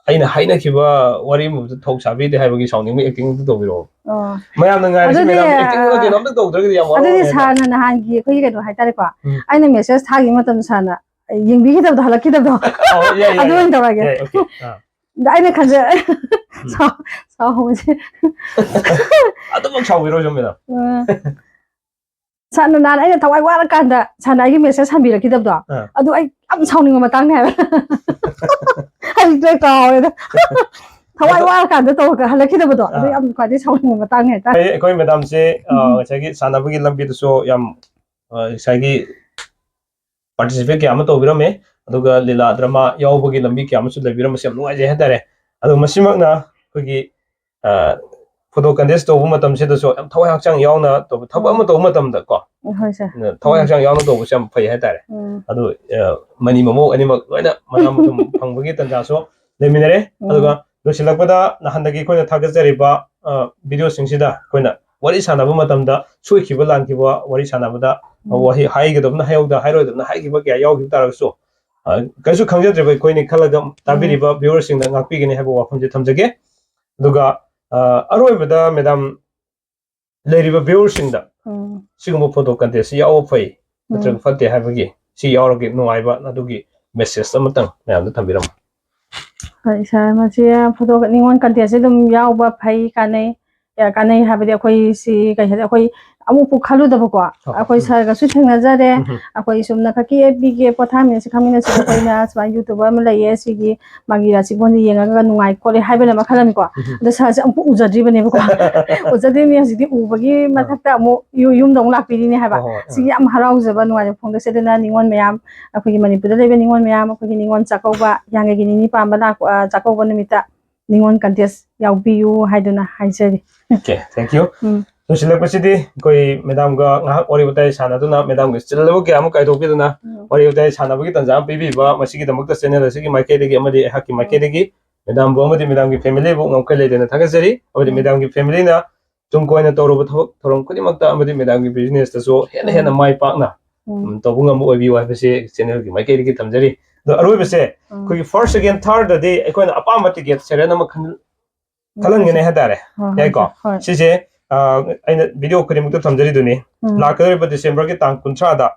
ꯑꯩꯅ ꯍꯥꯏꯅꯈꯤꯕ ꯋꯥꯔꯤ ꯑꯃꯕꯨꯁꯨ ꯊꯧ ꯁꯥꯕꯤꯗꯦ ꯍꯥꯏꯕꯒꯤ ꯁꯥꯎꯅꯤꯡꯕꯒꯤ ꯑꯦꯛꯇꯤꯡ ꯑꯝꯇ ꯇꯧꯕꯤꯔꯛꯑꯣ꯫ ꯑꯣ꯫ ꯃꯌꯥꯝꯅ ꯉꯥꯏꯔꯤꯁꯦ ꯑꯗꯨꯗꯤ, ꯃꯦꯗꯥꯝꯒꯤ ꯑꯦꯛꯇꯤꯡ ꯑꯃ ꯀꯩꯅꯣ ꯑꯝꯇ ꯇꯧꯗ꯭ꯔꯒꯗꯤ ꯌꯥꯝ ꯑꯗꯨꯗꯤ ꯋꯥꯔꯧꯔꯅꯦꯕ꯫ ꯁꯥꯔꯅ ꯅꯍꯥꯟꯒꯤ ꯑꯩꯈꯣꯏꯒꯤ ꯀꯩꯅꯣ ꯍꯥꯏꯇꯥꯔꯦꯀꯣ, ꯎꯝ꯫ ꯑꯩꯅ ꯃꯦꯁꯦꯖ ꯊꯥꯈꯤꯕ ꯃꯇꯝꯗ ꯁꯥꯔꯅ ꯌꯦꯡꯕꯤꯈꯤꯗꯕꯗꯣ, ꯍꯜꯂꯛꯈꯤꯗꯕꯗꯣ, ꯑꯣ, ꯌꯥꯏ, ꯌꯥꯏ, ꯑꯗꯨ ꯌꯥꯏ꯫ ꯑꯣꯏꯅ ꯇꯧꯔꯒꯦ꯫ ꯌꯥꯏ, ꯑꯣꯀꯦ꯫ ꯑꯥ꯫ ꯑꯗ ꯑꯩꯅ ꯈꯟꯖ-, ꯎꯝ꯫ ꯁꯥꯎ-, ꯁꯥꯎꯍꯧꯕꯁꯦ꯫ ꯑꯗꯨꯃꯛ ꯁꯥꯎꯕꯤꯔꯣꯏꯁꯦ ꯃꯦꯗꯥꯝ꯫ ꯎꯝ꯫ ꯁꯥꯔꯅ ꯅꯍꯥꯟ ꯑꯩꯅ ꯊꯋꯥꯏ ꯋꯥꯔꯀꯥꯟꯗ ꯁꯥꯔꯅ ꯑꯩꯒꯤ ꯃꯦꯁꯦꯖ ꯍꯟꯕꯤꯔꯛꯈꯤꯗꯕꯗꯣ, ꯑꯥ꯫ ꯑꯗꯨ ꯑꯩ ꯌꯥꯝ ꯁꯥꯎꯅꯤꯡꯕ ꯃꯇꯥꯡꯅꯦ ꯍꯥꯏꯕ꯫ ꯑꯩ ꯂꯣꯏ ꯀꯥꯎꯔꯦꯗ꯫ ꯊꯋꯥꯏ ꯑꯗꯣ ꯋꯥꯔꯀꯥꯟꯗ ꯇꯧꯔꯒ ꯍꯜꯂꯛꯈꯤꯗꯕꯗꯣ, ꯑꯗꯨ ꯑꯥ꯫ ꯌꯥꯝ ꯈ꯭ꯋꯥꯏꯗꯩ ꯁꯥꯎꯅꯤꯡꯕ ꯃꯇꯥꯡꯅꯦ ꯍꯥꯏꯇꯥꯔꯦ꯫ ꯑꯩ, ꯑꯩꯈꯣꯏ ꯃꯦꯗꯥꯝꯁꯦ, ꯑ, ꯎꯝ꯫ ꯉꯁꯥꯏꯒꯤ ꯁꯥꯟꯅꯕꯒꯤ ꯂꯝꯕꯤꯗꯁꯨ ꯌꯥꯝ, ꯑ, ꯉꯁꯥꯏꯒꯤ ꯄꯥꯔꯇꯤꯁꯤꯄꯦꯠ ꯀꯌꯥ ꯑꯃ ꯇꯧꯕꯤꯔꯝꯃꯦ, ꯑꯗꯨꯒ ꯂꯤꯂꯥ ꯗ꯭ꯔꯃꯥ ꯌꯥꯎꯕꯒꯤ ꯂꯝꯕꯤ ꯀꯌꯥ ꯑꯃꯁꯨ ꯂꯩꯕꯤꯔꯝꯕꯁꯦ ꯌꯥꯝ ꯅꯨꯡꯉꯥꯏꯖꯩ ꯍꯥꯏꯇꯥꯔꯦ꯫ ꯑꯗꯣ ꯃꯁꯤꯃꯛꯅ ꯑꯩꯈꯣꯏꯒꯤ, ꯑ, ꯐꯣꯇꯣ ꯀꯟꯇꯦꯁ ꯇꯧꯕ ꯃꯇꯝꯁꯤꯗꯁꯨ ꯌꯥꯝ ꯊꯋꯥꯏ ꯍꯛꯆꯥꯡ ꯌꯥꯎꯅ ꯇꯧꯕ, ꯊꯕꯛ ꯑꯃ ꯎꯝ꯫ ꯇꯧꯕ ꯃꯇꯝꯗ ꯀꯣ, ꯍꯣꯏ, ꯁꯥꯔ꯫ ꯊꯋꯥꯏ ꯎꯝ꯫ ꯍꯛꯆꯥꯡ ꯌꯥꯎꯅ ꯇꯧꯕꯁꯦ ꯌꯥꯝ ꯐꯩ ꯍꯥꯏꯇꯥꯔꯦ꯫ ꯎꯝ꯫ ꯑꯗꯨ, ꯑ, ꯃꯅꯤ ꯃꯃꯧ ꯑꯅꯤꯃꯛ ꯂꯣꯏꯅ ꯃꯅꯥ ꯃꯊꯨꯝ ꯐꯪꯕꯒꯤ ꯇꯥꯟꯖꯥꯁꯨ ꯂꯩꯃꯤꯟꯅꯔꯦ꯫ ꯎꯝ꯫ ꯑꯗꯨꯒ ꯂꯣꯏꯁꯤꯜꯂꯛꯄꯗ ꯅꯍꯥꯟꯗꯒꯤ ꯑꯩꯈꯣꯏꯅ ꯊꯥꯒꯠꯆꯔꯤꯕ, ꯑ, ꯚꯤꯗꯤꯑꯣꯁꯤꯡꯁꯤꯗ ꯑꯩꯈꯣꯏꯅ ꯋꯥꯔꯤ ꯁꯥꯟꯅꯕ ꯃꯇꯝꯗ ꯁꯣꯏꯈꯤꯕ ꯂꯥꯟꯈꯤꯕ ꯋꯥꯔꯤ ꯁꯥꯟꯅꯕꯗ ꯎꯝ꯫ ꯋꯥꯍꯩ ꯍꯥꯏꯒꯗꯕꯅ ꯍꯥꯏꯍꯧꯗ, ꯍꯥꯏꯔꯣꯏꯗꯕꯅ ꯍꯥꯏꯈꯤꯕ ꯀꯌꯥ ꯌꯥꯎꯈꯤꯕ ꯇꯥꯔꯒꯁꯨ, ꯑ, ꯀꯩꯁꯨ ꯈꯪꯖꯗ꯭ꯔꯤꯕ ꯑꯩꯈꯣꯏꯅꯤ ꯈꯜꯂꯒ ꯎꯝ꯫ ꯇꯥꯕꯤꯔꯤꯕ viewerꯁꯤꯡꯗ ꯉꯥꯛꯄꯤꯒꯅꯤ ꯍꯥꯏꯕ ꯋꯥꯐꯝꯁꯦ ꯊꯝꯖꯒꯦ꯫ ꯑꯗꯨꯒ, ꯑ, ꯑꯔꯣꯏꯕꯗ ꯃꯦꯗꯥꯝ, ꯂꯩꯔꯤꯕ viewerꯁꯤꯡꯗ ꯎꯝ ꯁꯤꯒꯨꯝꯕ photo contest ꯁꯤ ꯌꯥꯎꯕ ꯐꯩ ꯅꯠꯇ꯭ꯔꯒ ꯎꯝ ꯐꯠꯇꯦ ꯍꯥꯏꯕꯒꯤ, ꯁꯤ ꯌꯥꯎꯔꯒ ꯅꯨꯡꯉꯥꯏꯕ ꯑꯗꯨꯒꯤ message ꯑꯃꯇꯪ ꯃꯌꯥꯝꯗ ꯊꯝꯕꯤꯔꯝꯃꯨ꯫ ꯍꯣꯏ ꯁꯥꯔ, ꯃꯁꯤ photo ꯅꯤꯉꯣꯜ contest ꯁꯦ ꯑꯗꯨꯝ ꯌꯥꯎꯕ ꯐꯩ, ꯀꯥꯟꯅꯩ꯫ ꯌꯥ, ꯀꯥꯟꯅꯩ ꯍꯥꯏꯕꯗꯤ ꯑꯩꯈꯣꯏ ꯁꯤ ꯀꯩ ꯍꯥꯏ, ꯑꯩꯈꯣꯏ ꯑꯃꯨꯛꯄꯨ ꯈꯜꯂꯨꯗꯕꯀꯣ꯫ ꯑꯣ, ꯑꯩꯈꯣꯏ ꯎꯝ꯫ ꯁꯥꯔꯒꯁꯨ ꯊꯦꯡꯅꯖꯔꯦ꯫ ꯎꯝ꯫ ꯑꯩꯈꯣꯏ ꯁꯨꯝꯅ ꯈꯛꯀꯤ ꯑꯦꯐ ꯕꯤꯒꯤ ꯄꯣꯊꯥꯃꯤꯟꯅꯁꯤ ꯈꯪꯃꯤꯟꯅꯁꯤꯗ ꯑꯩꯈꯣꯏꯅ ꯁꯨꯃꯥꯏꯅ YouTuber ꯑꯃ ꯂꯩꯌꯦ, ꯁꯤꯒꯤ ꯃꯥꯒꯤ ꯔꯥꯁꯤꯐꯣꯟꯁꯦ ꯌꯦꯡꯉꯒ ꯅꯨꯡꯉꯥꯏ ꯈꯣꯠꯂꯦ ꯍꯥꯏꯕꯅ ꯃꯈꯜ ꯑꯃꯅꯤꯀꯣ꯫ ꯎꯝ꯫ ꯑꯗꯣ ꯁꯥꯔꯁꯦ ꯑꯃꯨꯛ ꯎꯖꯗ꯭ꯔꯤꯕꯅꯦꯕꯀꯣ꯫ ꯎꯖꯗ꯭ꯔꯤꯕꯅꯦ, ꯍꯧꯖꯤꯛꯇꯤ ꯎꯕꯒꯤ ꯑꯥ꯫ ꯃꯊꯛꯇ ꯑꯃꯨꯛ ꯌꯨ-, ꯌꯨꯝꯗ ꯑꯃꯨꯛ ꯂꯥꯛꯄꯤꯔꯤꯅꯦ ꯍꯥꯏꯕ꯫ ꯍꯣꯏ, ꯍꯣꯏ, ꯑꯥ꯫ ꯁꯤꯒꯤ ꯌꯥꯝ ꯍꯔꯥꯎꯖꯕ ꯅꯨꯡꯉꯥꯏꯕ ꯐꯣꯡꯗꯣꯛꯆꯗꯨꯅ ꯅꯤꯉꯣꯜ ꯃꯌꯥꯝ, ꯑꯩꯈꯣꯏꯒꯤ ꯃꯅꯤꯄꯨꯔꯗ ꯂꯩꯕ ꯅꯤꯉꯣꯜ ꯃꯌꯥꯝ, ꯑꯩꯈꯣꯏꯒꯤ ꯅꯤꯉꯣꯜ ꯆꯥꯛꯀꯧꯕ, ꯌꯥꯡꯒꯩꯒꯤ ꯅꯤꯅꯤ ꯄꯥꯟꯕ ꯂꯥꯛꯄ, ꯑ, ꯆꯥꯛꯀꯧꯕ ꯅꯨꯃꯤꯠꯇ ꯅꯤꯉꯣꯜ contest ꯌꯥꯎꯕꯤꯌꯨ ꯍꯥꯏꯗꯨꯅ ꯍꯥꯏꯖꯔꯤ꯫ Okay, thank you꯫ ꯎꯝ꯫ ꯂꯣꯏꯁꯤꯜꯂꯛꯄꯁꯤꯗꯤ ꯑꯩꯈꯣꯏ ꯃꯦꯗꯥꯝꯒ ꯉꯥꯏꯍꯥꯛ ꯋꯥꯔꯤ ꯋꯥꯇꯥꯏ ꯁꯥꯟꯅꯗꯨꯅ ꯃꯦꯗꯥꯝꯒꯤ ꯆꯤꯜꯂꯕ ꯀꯌꯥ ꯑꯃ ꯀꯥꯏꯊꯣꯛꯄꯤꯗꯨꯅ ꯎꯝ꯫ ꯋꯥꯔꯤ ꯋꯥꯇꯥꯏ ꯁꯥꯟꯅꯕꯒꯤ ꯇꯥꯟꯖꯥ ꯑꯃ ꯄꯤꯕꯤꯕ ꯃꯁꯤꯒꯤꯗꯃꯛꯇ channel ꯑꯁꯤꯒꯤ ꯃꯥꯏꯀꯩꯗꯒꯤ ꯑꯃꯗꯤ ꯑꯩꯍꯥꯛꯀꯤ ꯎꯝ꯫ ꯃꯥꯏꯀꯩꯗꯒꯤ ꯃꯦꯗꯥꯝꯕꯨ ꯑꯃꯗꯤ ꯃꯦꯗꯥꯝꯒꯤ family ꯕꯨ ꯉꯝꯈꯩ ꯂꯩꯇꯅ ꯊꯥꯒꯠꯆꯔꯤ꯫ ꯑꯃꯗꯤ ꯎꯝ꯫ ꯃꯦꯗꯥꯝꯒꯤ family ꯅ ꯇꯨꯡ ꯀꯣꯏꯅ ꯇꯧꯔꯨꯕ ꯊꯕꯛ ꯊꯧꯔꯝ ꯈꯨꯗꯤꯡꯃꯛꯇ ꯑꯃꯗꯤ ꯃꯦꯗꯥꯝꯒꯤ business ꯇꯁꯨ ꯍꯦꯟꯅ ꯍꯦꯟꯅ ꯎꯝ꯫ ꯃꯥꯏ ꯄꯥꯛꯅ, ꯎꯝ꯫ ꯎꯝ, ꯇꯧꯕ ꯉꯝꯕ ꯑꯣꯏꯕꯤꯌꯨ ꯍꯥꯏꯕꯁꯤ channel ꯒꯤ ꯃꯥꯏꯀꯩꯗꯒꯤ ꯊꯝꯖꯔꯤ꯫ ꯑꯗꯣ ꯑꯔꯣꯏꯕꯁꯦ ꯎꯝ꯫ ꯑꯩꯈꯣꯏꯒꯤ first, second, third ꯗꯗꯤ ꯑꯩꯈꯣꯏꯅ ꯑꯄꯥꯝꯕ ticket serial ꯑꯃ ꯈꯟ-, ꯎꯝ, ꯈꯜꯍꯟꯒꯅꯤ ꯍꯣꯏ, ꯍꯥꯏꯇꯥꯔꯦ꯫ ꯍꯣꯏ, ꯌꯥꯏꯀꯣ? ꯍꯣꯏ꯫ ꯁꯤꯁꯦ, ꯑ, ꯑꯩꯅ video ꯈꯨꯗꯤꯡꯃꯛꯇ ꯊꯝꯖꯔꯤꯗꯨꯅꯤ꯫ ꯎꯝ꯫ ꯂꯥꯛꯀꯗꯧꯔꯤꯕ December ꯒꯤ ꯇꯥꯡ ꯀꯨꯟꯊ꯭ꯔꯥꯗ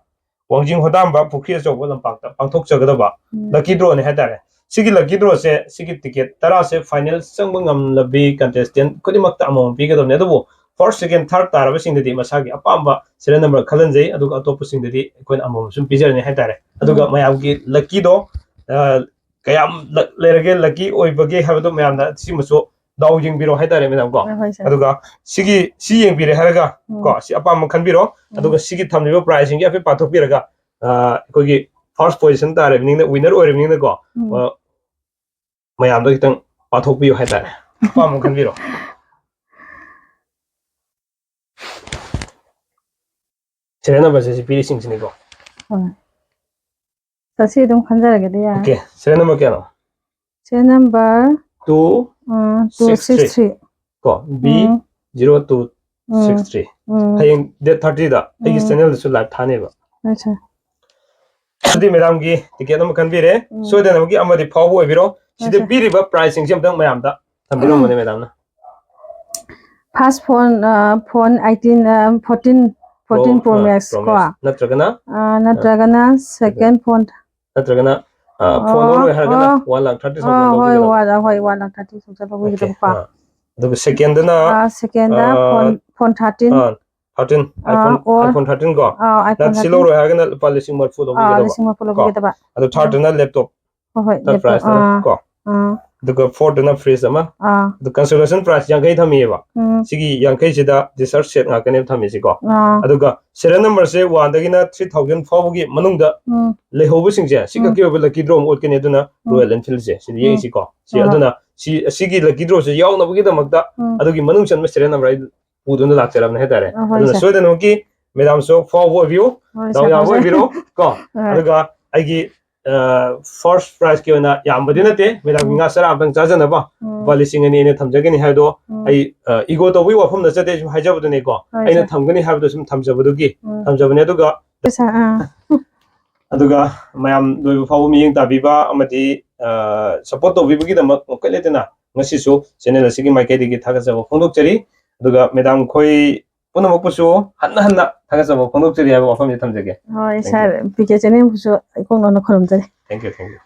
ꯋꯥꯡꯖꯤꯡ ꯍꯣꯗꯥꯝꯕ ꯄꯨꯈ꯭ꯔꯤ ꯑꯆꯧꯕ ꯂꯝꯄꯥꯛꯇ ꯄꯥꯡꯊꯣꯛꯆꯒꯗꯕ ꯎꯝ꯫ lucky draw ꯅꯤ ꯍꯥꯏꯇꯥꯔꯦ꯫ ꯁꯤꯒꯤ lucky draw ꯁꯦ, ꯁꯤꯒꯤ ticket ꯇꯔꯥꯁꯦ final ꯆꯪꯕ ꯉꯝꯂꯕꯤ contestant ꯈꯨꯗꯤꯡꯃꯛꯇ ꯑꯃꯃꯝ ꯄꯤꯒꯗꯕꯅꯤ꯫ ꯑꯗꯨꯕꯨ first, second, third ꯇꯥꯔꯕꯁꯤꯡꯗꯗꯤ ꯃꯁꯥꯒꯤ ꯑꯄꯥꯝꯕ serial number ꯈꯜꯍꯟꯖꯩ, ꯑꯗꯨꯒ ꯑꯇꯣꯞꯄꯁꯤꯡꯗꯗꯤ ꯑꯩꯈꯣꯏꯅ ꯑꯃꯃꯝ ꯁꯨꯝ ꯄꯤꯖꯔꯅꯤ ꯍꯥꯏꯇꯥꯔꯦ꯫ ꯑꯗꯨꯒ ꯎꯝ꯫ ꯃꯌꯥꯝꯒꯤ lucky ꯗꯣ, ꯑ, ꯀꯌꯥꯝ ꯂꯛ-, ꯂꯩꯔꯒꯦ, lucky ꯑꯣꯏꯕꯒꯦ ꯍꯥꯏꯕꯗꯣ ꯃꯌꯥꯝꯅ ꯁꯤꯃꯁꯨ ꯗꯥꯎ ꯌꯦꯡꯕꯤꯔꯣ ꯍꯥꯏꯇꯥꯔꯦ, ꯃꯦꯗꯥꯝ ꯀꯣ꯫ ꯍꯣꯏ, ꯍꯣꯏ, sir꯫ ꯑꯗꯨꯒ ꯁꯤꯒꯤ, ꯁꯤ ꯌꯦꯡꯕꯤꯔꯦ ꯍꯥꯏꯔꯒ, ꯎꯝ꯫ ꯀꯣ, ꯁꯤ ꯑꯄꯥꯝꯕ ꯈꯟꯕꯤꯔꯣ꯫ ꯎꯝ꯫ ꯑꯗꯨꯒ ꯁꯤꯒꯤ ꯊꯝꯂꯤꯕ prize ꯁꯤꯡꯁꯦ ꯍꯥꯏꯐꯦꯠ ꯄꯥꯊꯣꯛꯄꯤꯔꯒ, ꯑ, ꯑꯩꯈꯣꯏꯒꯤ first position ꯇꯥꯔꯕꯅꯤꯅ, winner ꯑꯣꯏꯔꯕꯅꯤꯅꯀꯣ, ꯎꯝ꯫ ꯑ, ꯃꯌꯥꯝꯗ ꯈꯤꯇꯪ ꯄꯥꯊꯣꯛꯄꯤꯌꯨ ꯍꯥꯏꯇꯥꯔꯦ꯫ ꯑꯄꯥꯝꯕ ꯈꯟꯕꯤꯔꯣ꯫ Serial number ꯁꯦ ꯁꯤ ꯄꯤꯔꯤꯁꯤꯡꯁꯤꯅꯤꯀꯣ꯫ ꯍꯣꯏ꯫ Sir, ꯁꯤ ꯑꯗꯨꯝ ꯈꯟꯖꯔꯒꯦꯗꯤ ꯌꯥꯔꯦ꯫ Okay, serial number ꯀꯌꯥꯅꯣ? Serial number, Two ꯎꯝ, six three꯫ two six three꯫ ꯀꯣ, B zero two six three꯫ ꯎꯝ꯫ ꯍꯌꯦꯡ date thirty ꯗ ꯑꯩꯒꯤ ꯎꯝ꯫ Channel ꯗꯁꯨ live ꯊꯥꯅꯦꯕ꯫ ꯑꯠꯆꯥ꯫ ꯑꯗꯨꯗꯤ ꯃꯦꯗꯥꯝꯒꯤ ticket ꯑꯃ ꯈꯟꯕꯤꯔꯦ꯫ ꯎꯝ꯫ ꯁꯣꯏꯗꯅꯃꯛꯀꯤ ꯑꯃꯗꯤ ꯐꯥꯎꯕ ꯑꯣꯏꯕꯤꯔꯣ꯫ ꯁꯤꯗ ꯑꯠꯆꯥ꯫ ꯄꯤꯔꯤꯕ prize ꯁꯤꯡꯁꯦ ꯑꯝꯇꯪ ꯃꯌꯥꯝꯗ ꯊꯝꯕꯤꯔꯝꯕꯅꯦ, ꯃꯦꯗꯥꯝꯅ꯫ First phone, phone eighteen, fourteen, fourteen Pro Max ꯀꯣ, ꯅꯠꯇ꯭ꯔꯒꯅ ꯅꯠꯇ꯭ꯔꯒꯅ second phone, ꯅꯠꯇ꯭ꯔꯒꯅ ꯐꯣꯟ ꯑꯣꯜ ꯑꯣꯏ ꯍꯥꯏꯔꯒꯅ one lakh thirty thousand ꯍꯣꯏ ꯂꯧꯕꯤꯒꯗꯕ꯫ ꯍꯣꯏ ꯍꯣꯏ, one lakh thirty thousand ꯂꯧꯕꯤꯒꯗꯕꯀꯣ꯫ ꯑꯗꯨꯒ second ꯗꯅ Second ꯗ phone, phone thirteen, thirteen, iPhone, iPhone thirteen ꯀꯣ, ꯑꯥ, iPhone ꯅꯠ ꯁꯤ ꯂꯧꯔꯣꯏ ꯍꯥꯏꯔꯒꯅ ꯂꯨꯄꯥ ꯂꯤꯁꯤꯡ ꯃꯔꯤꯐꯨ ꯂꯧꯕꯤꯒꯗꯕ꯫ ꯂꯤꯁꯤꯡ ꯃꯔꯤꯐꯨ ꯂꯧꯕꯤꯒꯗꯕ꯫ ꯑꯗꯣ third ꯇꯅ laptop, ꯍꯣꯏ ꯍꯣꯏ, third prize ꯇꯅ ꯀꯣ꯫ ꯑꯗꯨꯒ fourth ꯇꯅ fridge ꯑꯃ꯫ ꯑꯗꯨ consolation prize ꯌꯥꯡꯈꯩ ꯊꯝꯃꯤꯑꯕ꯫ ꯁꯤꯒꯤ ꯌꯥꯡꯈꯩꯁꯤꯗ ꯗꯤꯁꯔꯠ ꯁꯦꯠ ꯉꯥꯛꯇꯅꯦꯕ ꯊꯝꯃꯤꯁꯤꯀꯣ꯫ ꯑꯗꯨꯒ serial number ꯁꯦ one ꯗꯒꯤꯅ three thousand ꯐꯥꯎꯕꯒꯤ ꯃꯅꯨꯡꯗ ꯂꯩꯍꯧꯕꯁꯤꯡꯁꯦ ꯁꯤ ꯈꯛꯀꯤ ꯑꯣꯏꯕ lucky draw ꯑꯃ ꯑꯣꯠꯀꯅꯤ꯫ ꯑꯗꯨꯅ Royal Enfield ꯁꯦ ꯁꯤꯗ ꯌꯦꯡꯁꯤꯀꯣ꯫ ꯁꯤ ꯑꯗꯨꯅ ꯁꯤ ꯑꯁꯤꯒꯤ lucky draw ꯁꯦ ꯌꯥꯎꯅꯕꯒꯤꯗꯃꯛꯇ ꯑꯗꯨꯒꯤ ꯃꯅꯨꯡ ꯆꯟꯕ serial number ꯑꯩ ꯄꯨꯗꯨꯅ ꯂꯥꯛꯆꯔꯕꯅꯦ ꯍꯥꯏꯇꯥꯔꯦ꯫ ꯑꯗꯨꯅ ꯁꯣꯏꯗꯅꯃꯛꯀꯤ madam ꯁꯨ ꯐꯥꯎꯕ ꯑꯣꯏꯕꯤꯌꯨ, ꯗꯥꯎ ꯌꯥꯕ ꯑꯣꯏꯕꯤꯔꯣ ꯀꯣ꯫ ꯑꯗꯨꯒ ꯑꯩꯒꯤ first prize ꯀꯤ ꯑꯣꯏꯅ ꯌꯥꯝꯕꯗꯤ ꯅꯠꯇꯦ, madam ꯒꯤ ꯉꯥ ꯆꯔꯥ ꯑꯝꯇꯪ ꯆꯥꯖꯅꯕ ꯂꯨꯄꯥ ꯂꯤꯁꯤꯡ ꯑꯅꯤ ꯑꯩꯅ ꯊꯝꯖꯒꯅꯤ ꯍꯥꯏꯕꯗꯣ ꯑꯩ ego ꯇꯧꯕꯒꯤ ꯋꯥꯐꯝ ꯅꯠꯆꯗꯦ, ꯁꯨꯝ ꯍꯥꯏꯖꯕꯗꯨꯅꯤꯀꯣ꯫ ꯑꯩꯅ ꯊꯝꯒꯅꯤ ꯍꯥꯏꯕꯗꯣ ꯁꯨꯝ ꯊꯝꯖꯕꯗꯨꯒꯤ ꯊꯝꯖꯕꯅꯦ꯫ ꯑꯗꯨꯒ ꯑꯗꯨꯒ ꯃꯌꯥꯝ ꯂꯣꯏꯕ ꯐꯥꯎꯕ ꯃꯤꯠꯌꯦꯡ ꯇꯥꯕꯤꯕ ꯑꯃꯗꯤ support ꯇꯧꯕꯤꯕꯒꯤꯗꯃꯛ ꯉꯝꯈꯩ ꯂꯩꯇꯅ ꯉꯁꯤꯁꯨ channel ꯑꯁꯤꯒꯤ ꯃꯥꯏꯀꯩꯗꯒꯤ ꯊꯥꯒꯠꯆꯕ ꯐꯣꯡꯗꯣꯛꯆꯔꯤ꯫ ꯑꯗꯨꯒ madam ꯈꯣꯏ ꯄꯨꯝꯅꯃꯛꯄꯨꯁꯨ ꯍꯟꯅ ꯍꯟꯅ ꯊꯥꯒꯠꯆꯕ ꯐꯣꯡꯗꯣꯛꯆꯔꯤ ꯍꯥꯏꯕ ꯋꯥꯐꯝꯁꯤ ꯊꯝꯖꯒꯦ꯫ ꯍꯣꯏ sir, ꯄꯤ ꯀꯦ channel ꯕꯨꯁꯨ ꯏꯀꯣꯛ ꯅꯧꯅ ꯈꯨꯔꯨꯝꯖꯔꯤ꯫ Thank you, thank you꯫